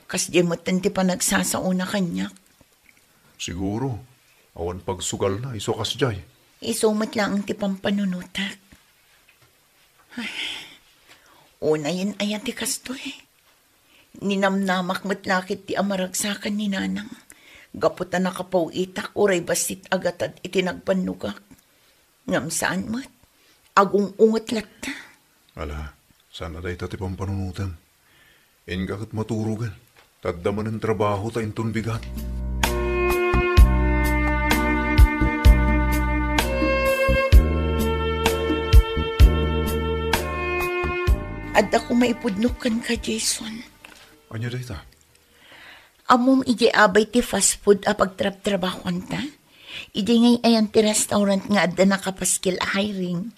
Kasdiay metten ti panagsasaona kaniak. Siguro, awan pagsugalna isu a kasdiay. Isu met laeng ti pampanunotek. Ay, unayen aya ti kastoy? Ninamnamak met la ketdi a maragsakan ni Nanang gapu ta nakapaw-itak uray bassit a gatad iti nagbannogak. Ngem saan met, agung-unget latta. Ala, saan a dayta ti pampanunotem. Inka ket maturogen. Adda manen trabaho ta inton bigat. Adda koma ipudnok kenka, Jason. Ania dayta? Ammom idiay abay ti fast food a pagtrabtrabahoanta? Idiay ngay-ayan ti restaurant nga adda nakapaskil a hiring.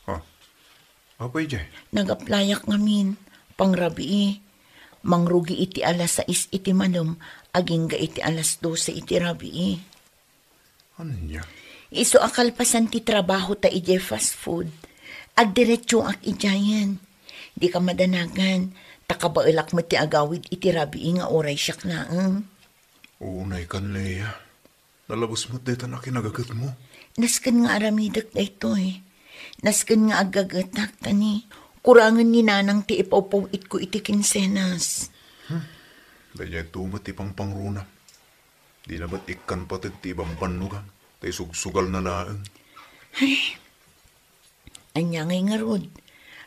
Ha? Apay diay? Nag-applyak ngamin. Pangrabii. Mangrugi iti alas sais iti malem, agingga iti alas dose iti rabii. Ania? Isu a kalpasan ti trabaho ta idiay fast food, agdiretsoak idiayen. Dika madanagan, ta kabaelak met ti agawid iti rabii nga uray siak laeng. Unaykan, Lea. Nalabes met daytan a kinagagetmo. Nasken nga aramidek daytoy. Nasken nga aggagetak, ta ni, kurangen ni Nanang ti ipawpaw-itko iti kinsenas. Hmm. Daydiay met ti pangpangruna. Dina met ikkan pateg ti ibambannogam, ta isugsugalna laeng. Ay, ania ngay ngarud?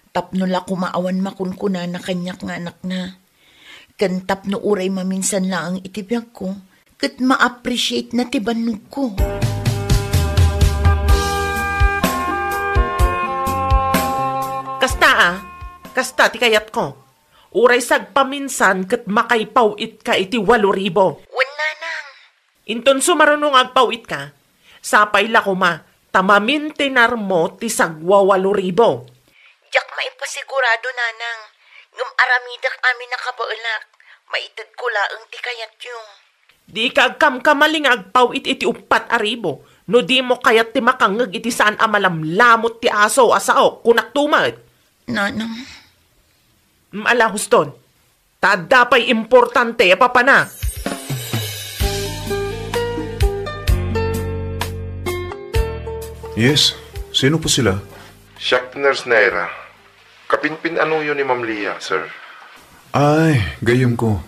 Tapno la koma awan makunkunana kaniak nga anakna. Ken tapno uray maminsan laeng iti biagko, ket ma-appreciate-na ti bannogko. Kasta a, kasta ti kayatko. Uray sagpaminsan ket makaipaw-itka iti walo ribu. Wen, Nanang. Inton sumaruno nga agpaw-itka, sapay la koma ta mamintinarmo ti sagwawalo ribu. Diak maipasigurado, Nanang, ngem aramidek amin a kabaelak, maitedko laeng ti kayatyo. Dika agkamkamali nga agpaw-it iti uppat a ribu no dimo kayat ti makangngeg iti saan a malamlamot ti aso a sao, kunakto met. Nanang. Mm, ala, huston. Ta adda pay importante a papana. Yes, sino po sila? Siak ti Nurse Naira. Kapinpin-anoyo ni Ma'am Lia, sir? Ay, gayyem ko.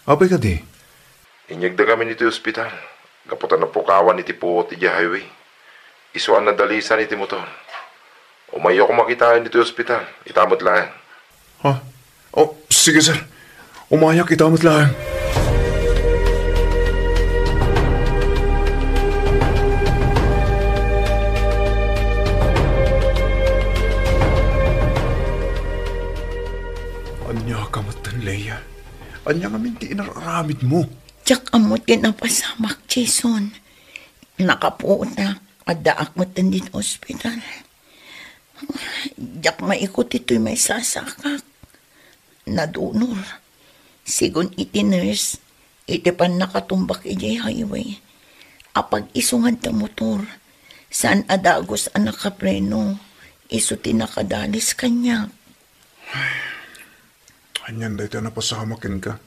Apay kadi? Inyegda kami iti ospital. Gapu ta napukawan iti puot idiay highway. Isu a nadalisan iti motor. Umayo koma kitaen iti ospital. Ita met laeng. Ha? Oh, sige, sir. Umayak ita met laeng. Ania ka met, Lea? Ania ngamin ti inar-aramidmo? Diak ammo ti napasamak, Jason. Nakapuotak, addaak met ditoy ospital. Diak maikut itoy maisasakak. Nadunor. Sigun iti nurse, iti pannakatumbak idiay highway, apag-isu nga adda motor, saan a dagus a nakapreno, isu ti nakadalis kaniak. Anian dayta a napasamak kenka?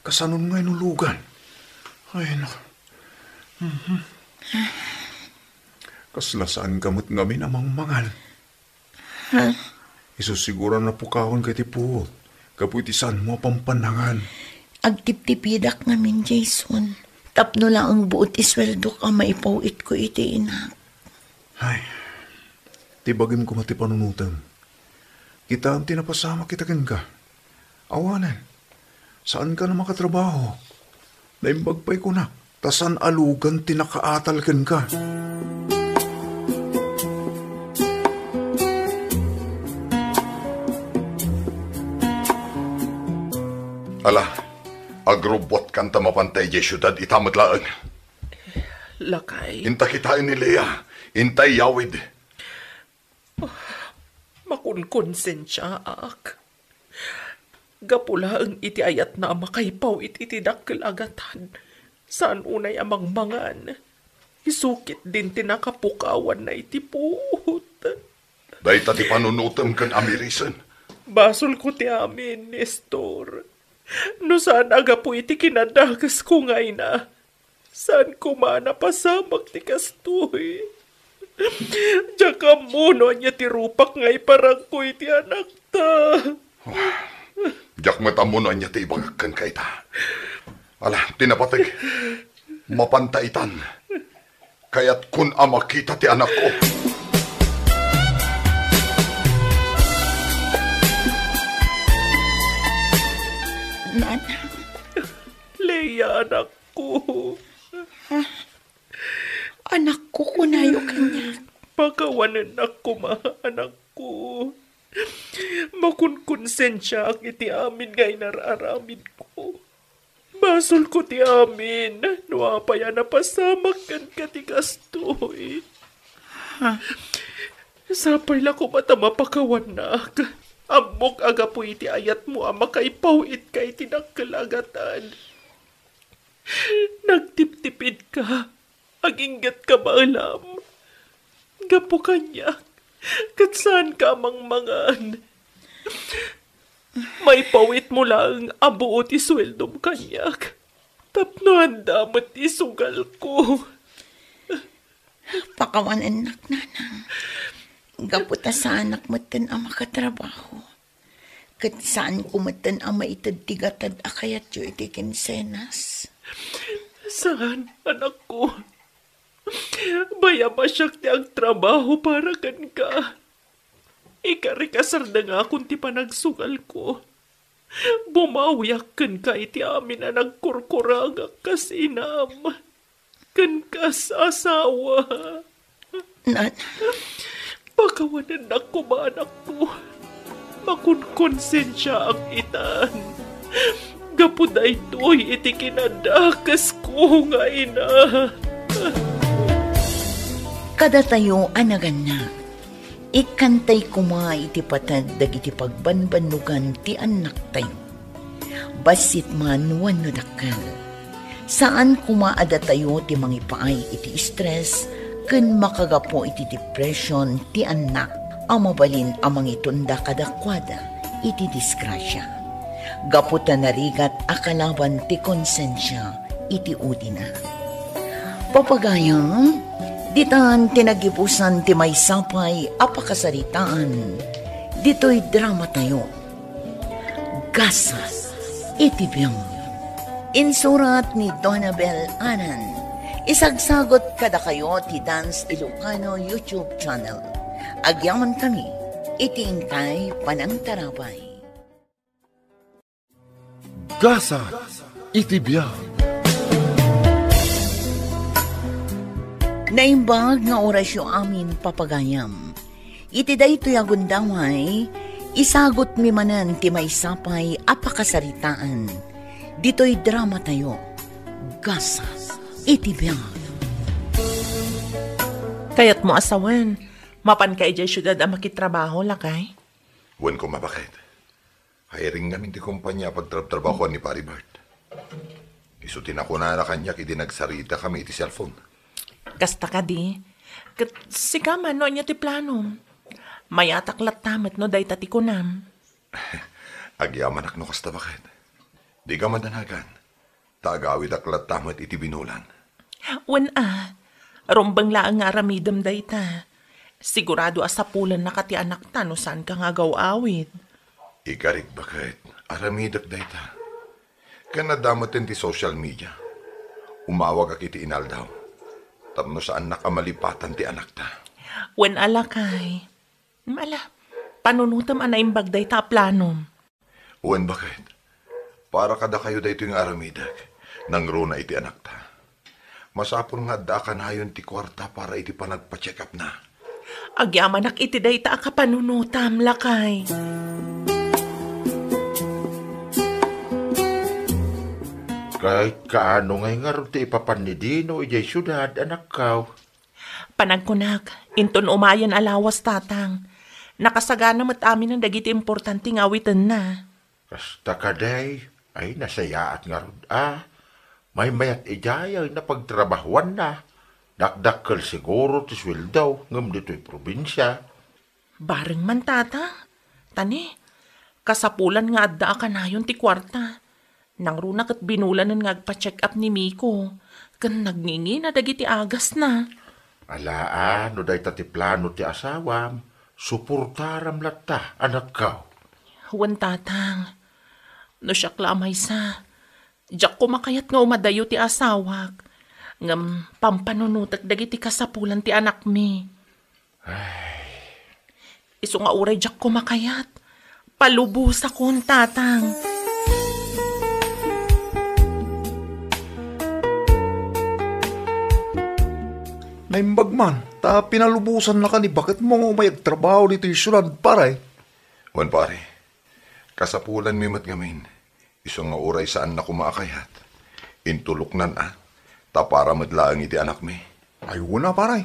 Kasanon nga inulugan? Ay, nako. Mhm. Kasla saanka met ngamin a mangmangan. Ha? Isu siguro a napukawanka iti puot, gapu iti saanmo a pampannangan. Agtiptipidak ngamin, Jason. Tapno laeng buot isueldok a maipaw-itko iti inak. Ay, ti bagim koma ti panunotem. Kitaem ti napasamak ita kenka. Awanen, saanka a makatrabaho. Naimbag pay kunak, ta saan a lugan ti nakaatal kenka. Ala, agrubbuatkan ta mapanta idiay siudad ita met laeng. Lakay. Inta kitaen ni Lea, inta iyawid. Makunkonsensiaak. Gapu laeng iti ayatna a makaipaw-it iti dakkel a gatad, saan unay a mangmangan. Isu ketdin ti nakapukawanna iti puot. Dayta ti panunotem ken amirisen. Basolko ti amin, Nestor. No saan a gapu iti kinadakesko nga ina, saan koma a napasamak ti kastoy. Diak ammo no ania ti rupak nga iparangko iti anakta. Diak met ammo no ania ti ibagak kenka ita. Ala, ti napateg. Mapanta itan. Kayatkon a makita ti anakko. nanang. Leia, anakko. Ha? Anakko, kunayo kaniak. Pakawanennak koma, anakko. Makunkonsensiaak iti amin nga inar-aramidko. Basolko ti amin no apay a napasamak kenka ti kastoy. Ha? Sapay la koma ta mapakawannak. Ammok a gapu iti ayatmo a makaipaw-itka iti dakkel a gatad. Nagtiptipidka. Aginggatka, Balaam. Gapu kaniak, ket saanka a mangmangan. Maipawitmo laeng a buo ti sueldom kaniak, tapno adda met ti sugalko. Pakawanennak, nanang. Gapu ta saanak metten a makatrabaho. Ket saanko metten a maited ti gatad a kayatyo iti kinsenas. Saan, anakko. Bayam a siak ti agtrabaho para kenka. Ikarik a sardengakon ti panagsugalko. Bumawiak kenka iti amin a nagkurkurangak kas inam ken kas asawa. Nan. Pakawanennak koma, anakko. Makunkonsensiaak itan. Gapu daytoy iti kinadakesko nga ina. Kadatayo a naganna, ikkantay koma iti pateg dagiti pagbanbannogan ti annaktayo. Bassit man wenno dakkel. Saan koma a datayo ti mangipaay iti stress ken makagapu iti depression ti annak a mabalin a mangitunda kadakuada iti disgrasia. Gapu ta narigat a kalaban ti konsensia iti udina. Papagayam, ditan ti nagibusan ti maysa pay a pakasaritaan ditoy dramatayo. Gasat iti biag. Insurat ni Donabel Anan. Isagsagot kadakayo ti Dance Ilocano YouTube channel. Agyamankami iti intay panangtarabay. Gasat iti biag. Naimbag nga orasyo amin, papagayam. Iti daytoy a gundaway, isagutmi manen ti maysa pay a pakasaritaan ditoy dramatayo, Gasat iti Biag. Kayatmo a sawen, mapanka idiay siudad a makitrabaho, lakay? Wen koma, baket. Hairing ngamin ti kompania a pagtrabtrabahoan ni Pari Bart. Isu ti nakunana kaniak idi nagsaritakami iti cellphone. Kasta kadi? Ket sika man, no ania ti planom? Mayatak latta met no dayta ti kunam. Agyamanak no kasta, baket. Dika madanagan. Ta agawidak latta met iti binulan. Wen a, rumbeng laeng nga aramidem dayta. Sigurado a sapulennaka ti anakta no saanka nga agaw-awid. Ikarik, baket, aramidek dayta. Ken adda metten ti social media. Umawagak iti inaldaw. Tapno saannak a malipatan ti anakta. Wen a, lakay. Ala, panunotem a naimbag dayta a planom. Wen, baket, para kadakayo daytoy nga aramidek, nangruna iti anakta. Masapul nga adda a kanayon ti kuarta para iti panagpa-check-upna. Agyamanak iti dayta a kapanunotam, lakay. Kay kaano ngay ngarud ti ipapan ni Dino idiay siudad, anakkaw? Panagkunak, inton umayen a lawas, tatang. Nakasagana met aminen dagiti importante nga awitenna. Kasta kadi, ay nasayaat ngarud a. Maymayat idiay a napagtrabahoanna. Dakdakkel siguro ti sueldo ngem ditoy probinsia. Bareng man, tatang. Tani, kasapulan nga adda a kanayon ti kuarta. Nangruna ket binulanen nga agpa-check-up ni Miko, ken nagngingina dagiti agasna. Alaa, no dayta ti plano ti asawam, suportaram latta, anakkaw. Wen, tatang. No siak la a maysa, diak koma kayat nga umadayo ti asawak, ngem pampanunotek dagiti kasapulan ti anakmi. Ay. Isu nga uray diak koma kayat, palubosakon, tatang. Naimbag man, ta pinalubosannaka ni baketmo nga umay agtrabaho ditoy siudad, pare. Wen, pare. Kasapulanmi met ngamin. Isu nga uray saanna koma a kayat. Intuloknan a, ta para met laeng iti anakmi. Ay, wen a, pare.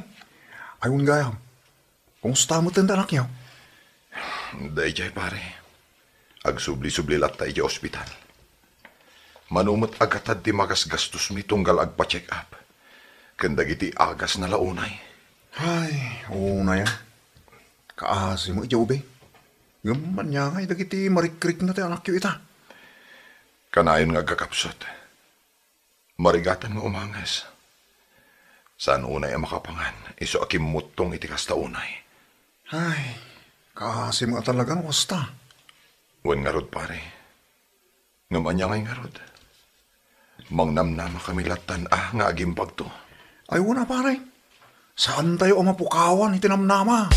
Ay, wen gayam. Kumusta met ti anakyo? Daydiay, pare. Agsubli-subli latta idiay ospital. Mano met a gatad ti magasgastosmi tunggal agpa-check up. Ken dagiti agasna la unay. Ay, unay a. Kaasi met idiay ubi. Ngem ania ngay dagiti marikrikna ti anakyo ita? Kanayon nga agkakapsut. Marigatan nga umanges. Saan unay a makapangan, isu a kimmuttong iti kasta unay. Ay, kaasi met a talaga no kasta. Wen ngarud, pare. Ngem ania ngay ngarud? Mangnamnama kami lattan a nga agimbagto. Ay, wen a, pare. Saantayo a mapukawan iti namnama.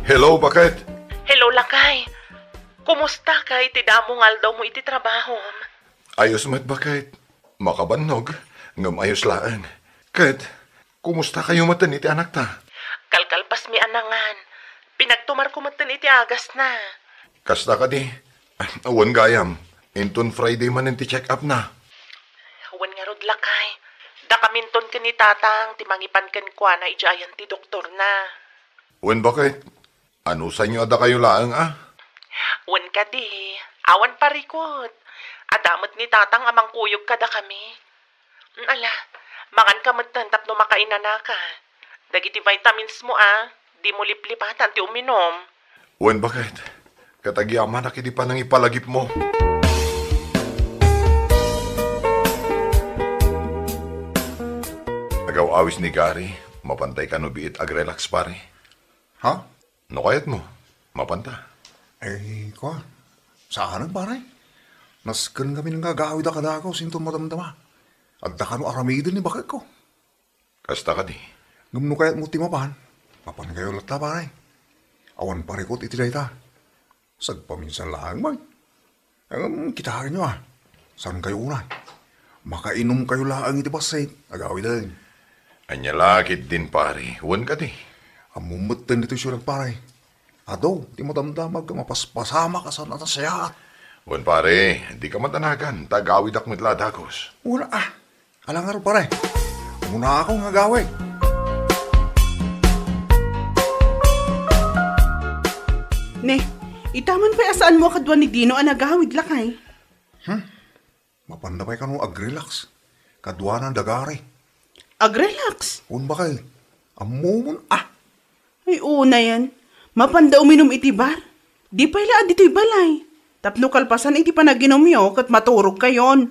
Hello, baket. Hello, lakay. Kumusta ka iti damo nga aldawmo iti trabahom? Ayos met, baket. Makabannog, ngem ayos laeng. Ket, kumusta kayo metten iti anakta? Kalkalpasmi a nangan. Pinagtumarko metten iti agasna. Kasta kadi? Awan gayam. Inton Friday manen ti check-up na. Awan ngarud, lakay. Dakaminton ken ni Tatang ti mangipan kenkuana idiay ayan ti doktorna. Wen, baket? Anusanyo a dakayo laeng a? Wen kadi, awan parikut. Adda met ni Tatang a mangkuyog kadakami. Ala, manganka metten tapno makainanaka. Dagiti vitamins mo a, dimo liplipatan ti uminum. Wen, baket? Ket agyamanak iti panangipalagipmo. Agaw-awis ni Gary, mapantay kano biit agrelax, pare? Ha? No kayatmo, mapanta. Eh, kua, saanen, pare. Nasken ngamin nga agawid a kadagos inton madamdama. Adda kano aramiden ni baketko. Kasta kadi? Ngem no kayatmo ti mapan, mapan kayo latta, pare. Awan parikut iti dayta. Sagpaminsan laeng man. Ngem kitaenyo a, saan kayo unay? Makainum kayo laeng iti bassit, agawiden. Ania la ketdin, pare, wen kadi? Ammo metten ditoy siudad, pare. Adu ti madamdama nga mapaspasamak a saan a nasayaat. Wen, pare, dika madanagan, ta agawidak met la a dagus. Wen a, ala ngarud, pare. Umuna ako nga agawid. Ne, itaman pay a saanmo a kadua ni Dino a nagawid, lakay? Hmm? Mapanda pay kano agrelax. Kaduana da Gary. Agrelax? Wen, baket? Ammomon a. Ay, unayen. Mapanda uminum iti bar. Di pay la a ditoy balay. Tapno kalpasan iti panaginumyo ket maturogkayon.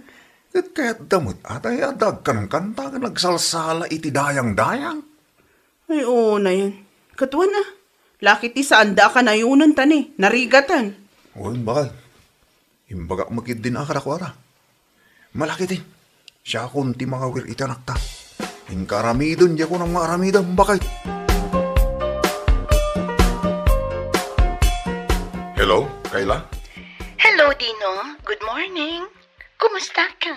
Ket kayatda met a ta adda agkankanta ken agsalsala iti dayangdayang. Ay, unayen. Ket wen a. Lakay ti saanda a kanayonen ta ni, narigaten. Wen, baket? Imbagak met ketdin a kadakuada. Malakiti, siakon ti mangawir iti anakta. Inka aramiden, diakon a nga aramiden, baket. Hello, Kayla? Hello, Dino. Good morning. Kumusta ka?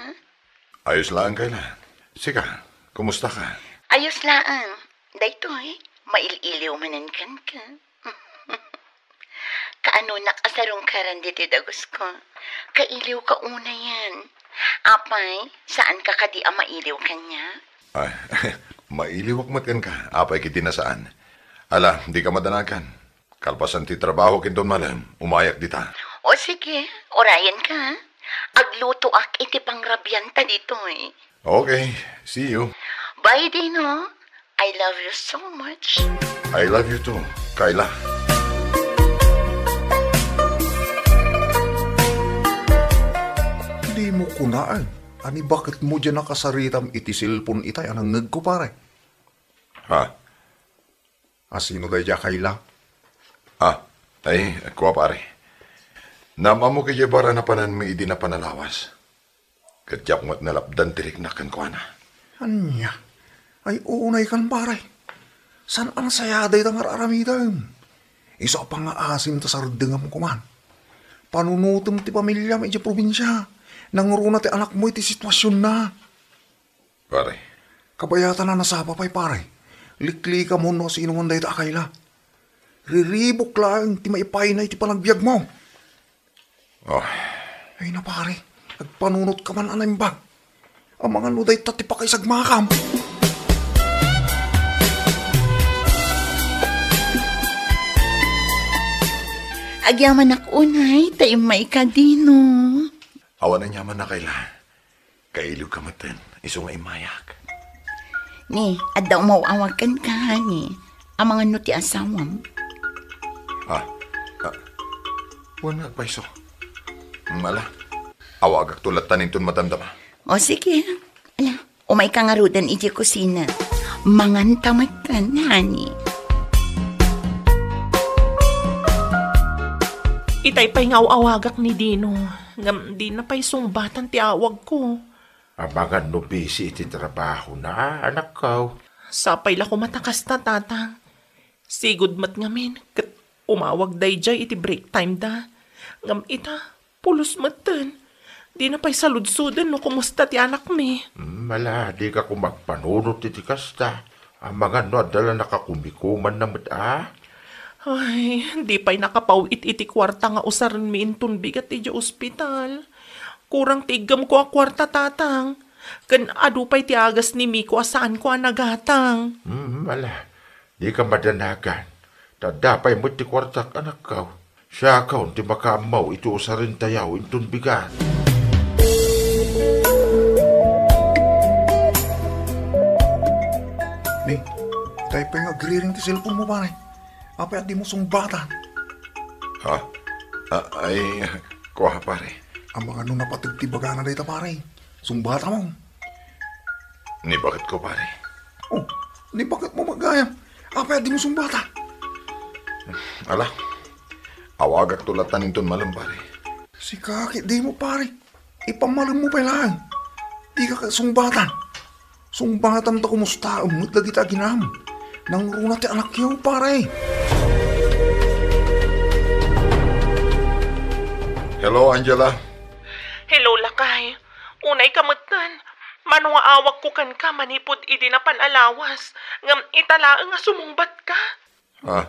Ayos laeng, Kayla. Sika, kumusta ka? Ayos laeng. Daytoy, mail-iliw manen kenka. Kaanonak a sarungkaran ditoy dagusko. Kailiwka unayen. Apay, saanka kadi a mailiw kaniak? Ay, mailiwak met kenka. Apay ketdi a saan. Ala, dika madanagan. Kalpasan ti trabahok inton malem, umayak dita. O sige, urayenka. Aglutoak iti pangrabianta ditoy. Okay, see you. Bye, Dino. I love you so much. I love you too, Kayla. Dimo kunaen a ni baketmo diay nakasaritam iti cellphone itay a nangngegko, pare. Ha? A sino daydiay a Kayla? Ah, ay, kua, pare. Naam-ammok idiay bar a napananmi idi napan a lawas. Ket diak met nalapdan ti riknak kenkuana. Ania? Ay, unaykan, pare. Saan a nasayaat dayta nga ar-aramidem? Isu a pangngaasim ta sardengam koma. Panunotem ti pamiliam idiay probinsia. Nangruna ti anakmo iti situasionna. Pare. Kabayatan a nasapa pay, pare. Liklikam no sino man dayta a kayla. Riribuk laeng ti maipayna iti panagbiagmo. Oh. Ay na, pare. Agpanunot ka man a naimbag. Amangan no dayta ti pakaisagmakam. Agyamanak unay, ta immay ka, Dino. Awan aniaman a kayla. Kailiwka metten, isu nga immayak. Ni, adda umaw-awag kenka, ni. Amangan no ti asawam. Ah, ah, wen nga agpayso. Mala, awagakto latta inton madamdama. O, sige. Ala, umayka ngaruden idiay kusina. Manganta metten, honey. Itay pay nga aw-awagak ni Dino, ngem dina pay sungbatan ti awagko. Amangan no busy iti trabahona, anakko. Sapay la koma ta kasta, Tatang. Sigud met ngamin ket umawag daydiay iti break time da. Ngem ita, pulos metten. Dina pay saludsoden no kumusta ti anakmi. Hmm, ala, dika koma agpanunot iti kasta. Amangan no adda la nakakumikumanna met a. Ay, di pay nakapaw-it iti kuarta nga usarenmi inton bigat idiay ospital. Kurang ti iggemko a kuarta, Tatang. Ken adu pay ti agas ni Miko a saanko a nagatang. Hmm, ala. Dika madanagan. Ta adda pay met ti kuartak, anakko. Siakon ti makaammo iti usarentayo inton bigat. Ni, itay pay nga agriring ti cellphone mo, pare. Apay a dimo sungbatan? Ha? Ah, ay, kua, pare. Amangan no napateg ti bagana dayta, pare. Sungbatam. Ni baketko, pare. Oh, ni baketmo met gayam. Apay a dimo sungbatan? Ala, awagakto latta inton malem, pare. Sika ket dimo, pare. Ipammalemmo pay laeng. Dika ket sungbatan. Sungbatan ta kumustaem met dagiti aginam. Nangruna ti anakyo, pare. Hello, Angela. Hello, lakay. Unay ka metten. Mano nga awagko kenka manipud idi napan a lawas, ngem ita laeng nga sumungbatka. Ah.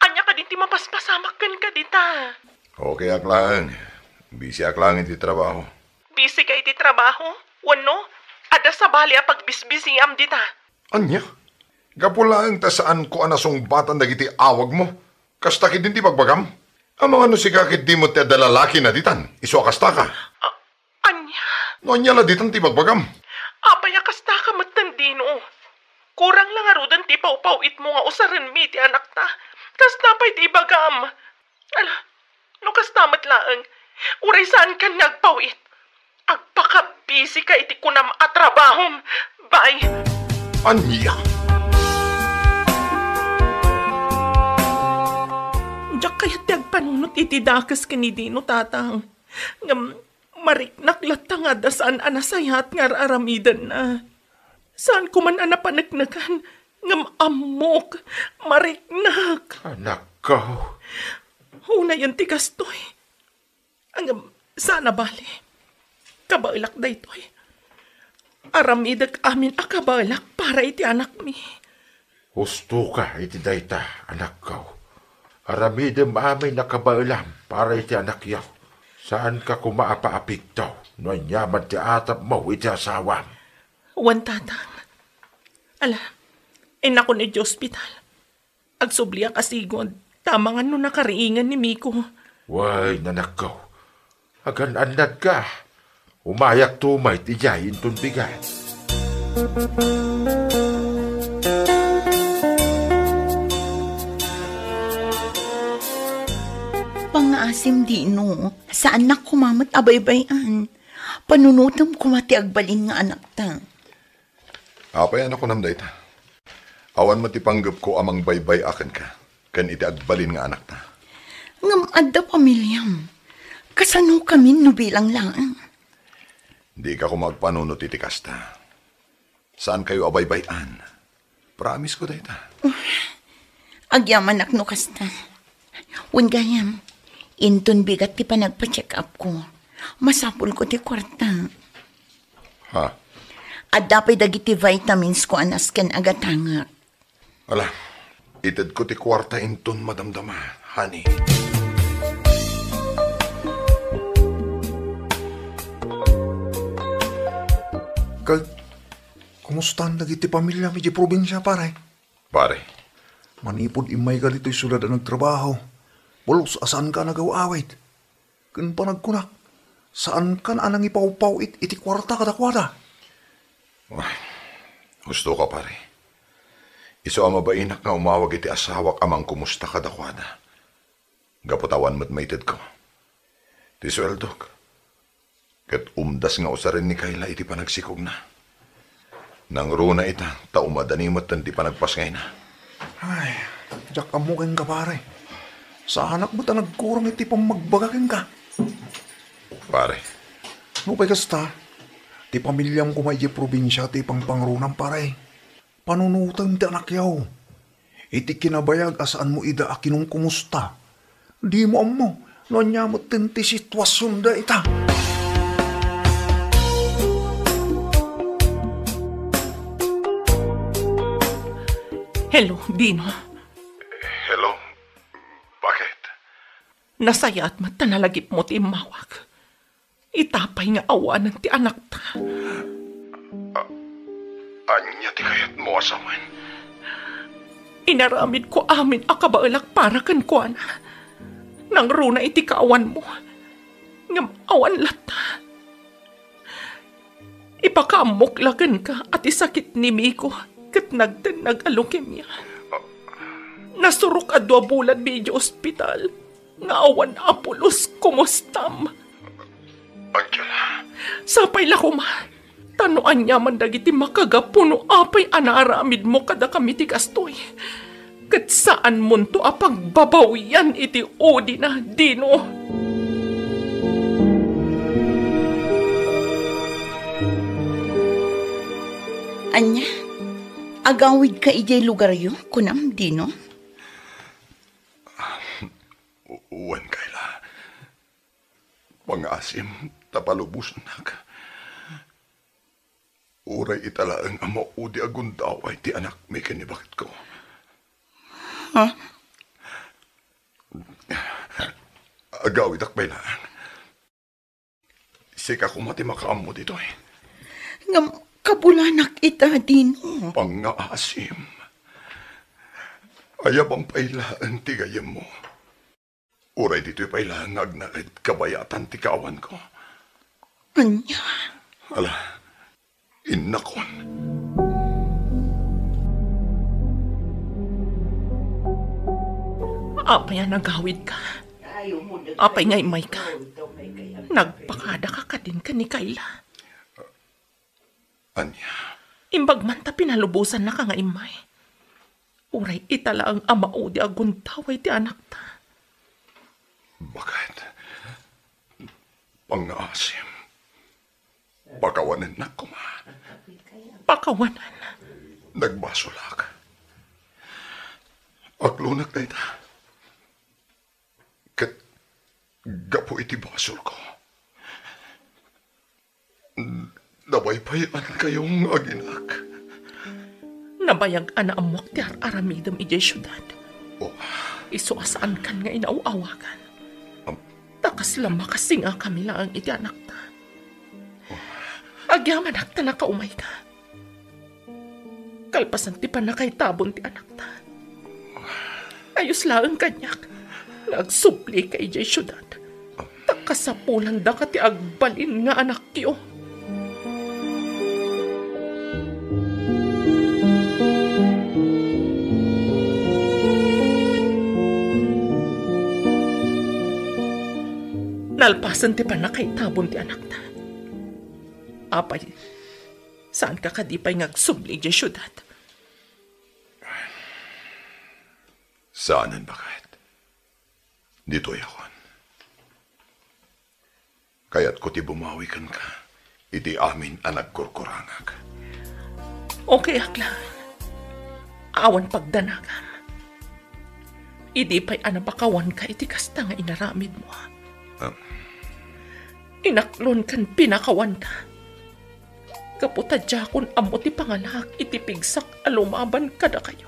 Ania kadi ti mapaspasamak kenka dita? Okay ak laeng. Busy ak laeng iti trabaho. Busy ka iti trabaho? Wenno, adda sabali a pagbisbisiam dita? Ania? Gapu laeng ta saanko a nasungbatan dagiti awagmo. Kasta ketdin ti bagbagam? Amangan no sika ketdi met ti adda lalakina ditan, isu a kastaka. A-, ania? No ania la ditan ti bagbagam? Apay a kastaka metten, Dino? Kurang la ngaruden ti pawpaw-itmo nga usarenmi ti anakta. Kasta pay ti ibagam. Ala, no kasta met laeng, uray saankan nga agpaw-it. Agpakabisika iti kunam a trabahom. Bye. Ania? Diak kayat ti agpanunot iti dakes ken ni Dino, Tatang. Ngem mariknak latta nga adda saan a nasayaat nga ar-aramidenna. Saanko man a napaneknekan, ngem ammok, mariknak. Anakko. Unayen ti kastoy. Ngem saan a bale. Kabaelak daytoy. Aramidek amin a kabaelak para iti anakmi. Hustoka iti dayta, anakko. Aramidem amin a kabaelam para iti anakyo. Saanka koma a paapigto no aniaman ti atapmo iti asawam. Wen, Tatang. Ala, innakon iti ospital. Agsubliak a sigud, ta amangan no nakariingan ni Miko. Wen, anakko. Agan-annadka. Umayakto met idiay inton bigat. Pangngaasim, Dino, saannak koma met a baybay-an. Panunotem koma ti agbalin nga anakta. Apay a nakunam dayta? Awan met ti panggepko a mangbaybay-a kenka ken iti agbalin nga anakta. Ngem adda pamiliam. Kasanokamin no bilang laeng? Dika koma agpanunot iti kasta. Saankayo a baybay-an. Promise ko dayta. Agyamanak no kasta. Wen gayam, Inton bigat ti panagpa-check-up ko, masapulko ti kuarta. Ha? Adda pay dagiti vitamins ko a nasken a gatangek. Ala, itedko ti kuarta inton madamdama, honey. Ket, kumustan dagiti pamiliam idiay probinsia, pare? Pare. Manipud immayka ditoy siudad a nagtrabaho, pulos a saanka a nagaw-awid. Ken panagkunak, saankan a nangipawpaw-it iti kuarta kadakuada. Ay, husto ka, pare. Isu a mabainak nga umawag iti asawak a mangkumusta kadakuada. Gapu ta awan met maitedko. Ti sueldok. Ket umdas nga usaren ni Kayla iti panagsikogna. Nangruna ita, ta umadani metten ti panagpasngayna. Ay, diak ammo kenka, pare. Saanak met a nagkurang iti pammagbaga kenka. Pare. Nupay kasta, ti pamiliam koma idiay probinsia ti pangpangrunam, pare. Panunotem ti anakyo. Iti kinabayag a saanmo ida a kinumkumusta, dimo ammo no ania metten ti situasionda ita. Hello, Dino. Hello. Bakit? Nasayaat met ta nalagipmo ti immawag. Ita pay nga awanen ti anakta. A-, ania ti kayatmo a sawen? Inaramidko amin a kabaelak para kenkuana. Nangruna iti kaawanmo. Ngem awan latta. Ipakaammok la kenka a ti sakit ni Miko ket nagtennag a leukemia. Nasurok a dua bulanmi idiay ospital. Nga awan a pulos, kumustam? Angela. Sapay la koma. Ta no aniaman dagiti makagapu no apay a naaramidmo kadakami ti kastoy. Ket saanmonto a pagbabawian iti udina, Dino. Ania? Agawidka idiay lugaryo, kunam, Dino? Wen, Kayla. Pangngaasim ta palubosannak. Uray ita laeng a maudi a gundaway ti anakmi ken ni baketko. Ha? Agawidak pay laeng. Sika koma ti makaammo ditoy. Ngem kabulanak ita, Dino. Pangngaasim. Ayabam pay laeng ti gayyemmo. Uray ditoy pay laeng nga agnaed kabayatan ti kaawanko. Ania? Ala, innakon. Apay a nagawidka? Apay nga immayka? Nagpakadaka kadin ken ni Kayla? Ania? Imbag man ta pinalubosannaka nga immay. Uray ita laeng a maudi a gundaway ti anakta. Baket. Pangngaasim. Pakawanennak koma. Pakawanen? Nagbasolak. Aklonak dayta. Ket gapu iti basolko, nabaybayan-kayo nga aginak. Nabayag a naammoak ti ar-aramidem idiay siudad. Oh. Isu a saankan nga inaw-awagan. Am- Ta kasla makasingakami laeng iti anakta. Oh. Agyamanak ta nakaumayka. Kalpasan ti pannakaitabon ti anakta, ayos laeng kaniak nga agsublika idiay siudad, ta kasapulandaka ti agbalin nga anakyo. Nalpasen ti pannakaitabon ti anakta. Apay, saanka kadi pay nga agsubli idiay siudad? Saanen, baket. Ditoyakon. Kayatko ti bumawi kenka iti amin a nagkurkurangak. Okay, akla. Awan pagdanagam. Idi pay a napakawanka iti kasta nga inaramidmo. Ah. Inaklon ken pinakawanta. Gapu ta diakon ammo ti pangalaak iti pigsak a lumaban kadakayo.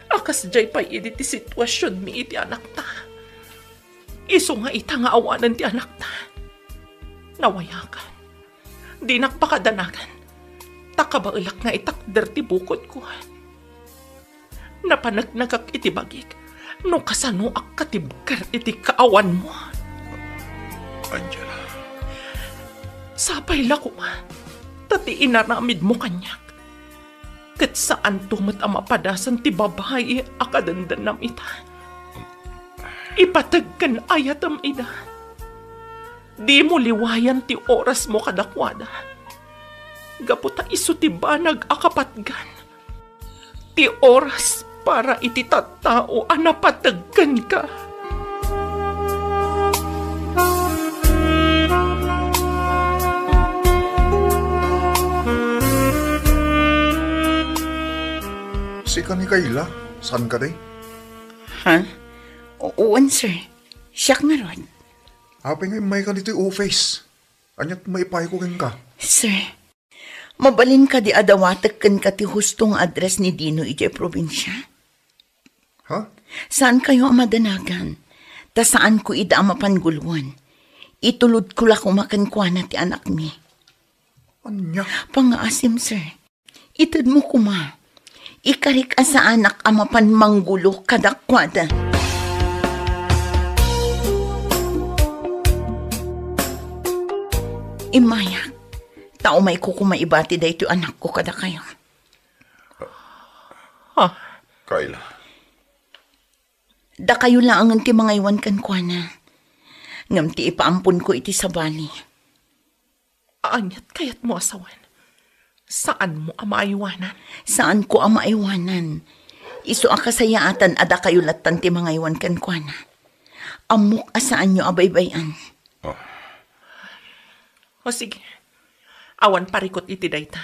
A kasdiay pay idi ti situasionmi iti anakta. Isu nga ita nga awanen ti anakta. Nawayakan. Dinak pakadanagan. Ta kabaelak nga itakder ti bukodko. Napanagnagak iti bagik no kasanoak katibker iti kaawanmo. Angela. Sapay la koma, ta ti inaramidmo kaniak, ket saanto met a mapadasan ti babai a kadendennam ita. Ipateg ken ayatem ida. Dimo liwayan ti orasmo kadakuada. Gapu ta isu ti banag a kapatgan. Ti oras para iti tattao a napateg kenka. Sika ni Kayla, saan ka, day? Ha? O-, uwan, sir. Siak ngarud. Apay nga immayka ditoy office? Ania't maipayko kenka? Sir, mabalin kadi a dawatek kenka ti husto nga address ni Dino idiay probinsia? Ha? Saankayo a madanagan, ta saanko ida a mapan guluan. Itulodko la koma kenkuana ti anakmi. Ania? Pangngaasim, sir. Itedmo koma. Ikarik a saanak a mapan manggulo kadakuada. Immayak, ta umayko koma ibati daytoy anakko kadakayo. Ha? Kayla. Dakayo laengen ti mangaywan kenkuana. Ngem ti ipaamponko iti sabali. Ania't kayatmo a sawen? Saanmo a maaywanan? Saanko a maaywanan. Isu a kasayaatan a dakayo lattan ti mangaywan kenkuana. Ammok a saanyo a baybay-an. Oh. O sige. Awan parikut iti dayta.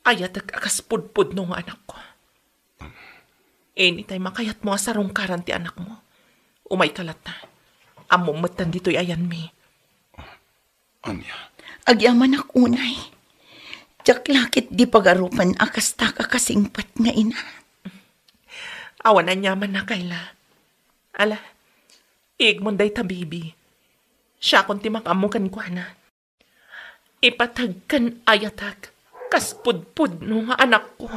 Ayatek a kas pudpudno nga anakko. Anytime a kayatmo a sarungkaran ti anakmo, umayka latta. Ammom metten ditoy ayanmi. Ania? Agyamanak unay. Diak la ketdi pagarupen a kastak a kasingpet nga ina. Awan aniaman a, Kayla. Ala, igmon dayta, baby. Siakon ti makaammo kenkuana. Ipateg ken ayatek kas pudpudno nga anakko.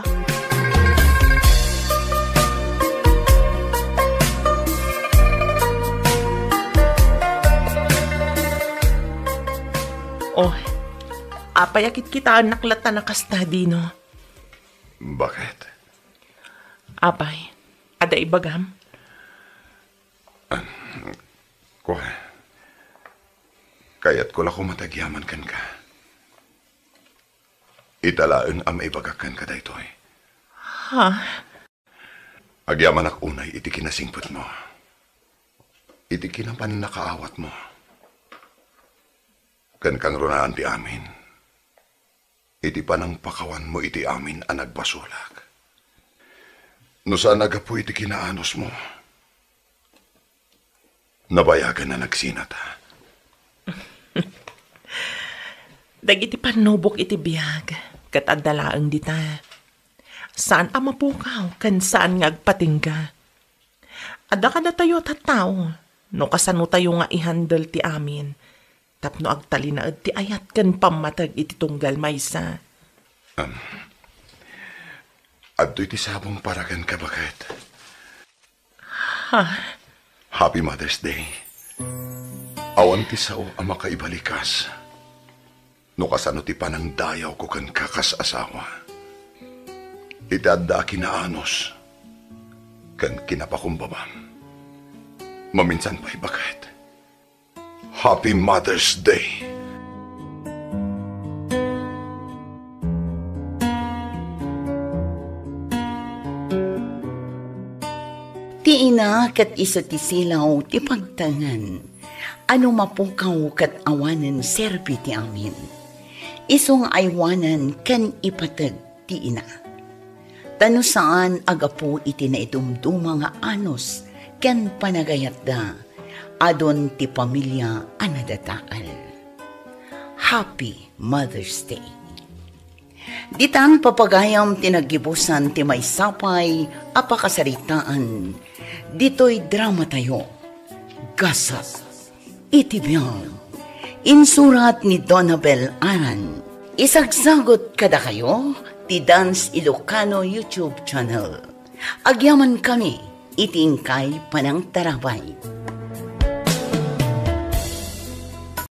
Oh, apay a kitkitaennak latta a kasta, Dino? Baket? Apay, adda ibagam? Kua, kayatko la koma ti agyaman kenka. Ita laeng a maibagak kenka daytoy. Ha? Agyamanak unay iti kinasingpetmo, iti kinapannakaawatmo, ken kangrunaan ti amin. Iti panangpakawanmo iti amin a nagbasolak. No saan a gapu iti kinaanusmo, nabayagen a nagsinata. Dagiti pannubok iti biag, ket adda laeng dita. Saan a mapukaw, ken saan nga agpatingga. Adda kadatayo a tattao, no kasanotayo nga i-handle ti amin, tapno agtalinaed ti ayat ken pammateg iti tunggal maysa. Am, adtoy ti sabong para kenka, baket. Ha? Happy Mother's Day. Awan ti sao a makaibalikas no kasano ti panangdayawko kenka kas asawa. Iti adda a kinaanus ken kinapakumbabam. Maminsan pay, baket. Happy Mother's Day! Ti ina ket isu ti silaw ti pagtengen. A no mapukaw ket awanen serbi ti amin. Isu nga aywanen ken ipateg ti ina. Ta no saan a gapu iti naidumduma nga anus ken panagayatda, adun ti pamilia a nadatael. Happy Mother's Day. Ditan papagayam ti naggibusan ti maysa pay a pakasaritaan ditoy dramatayo, Gasat iti Biag. Insurat ni Donabel Aran. Isagsagut kadakayo ti Dance Ilocano YouTube channel. Agyamankami iti inkay panangtarabay.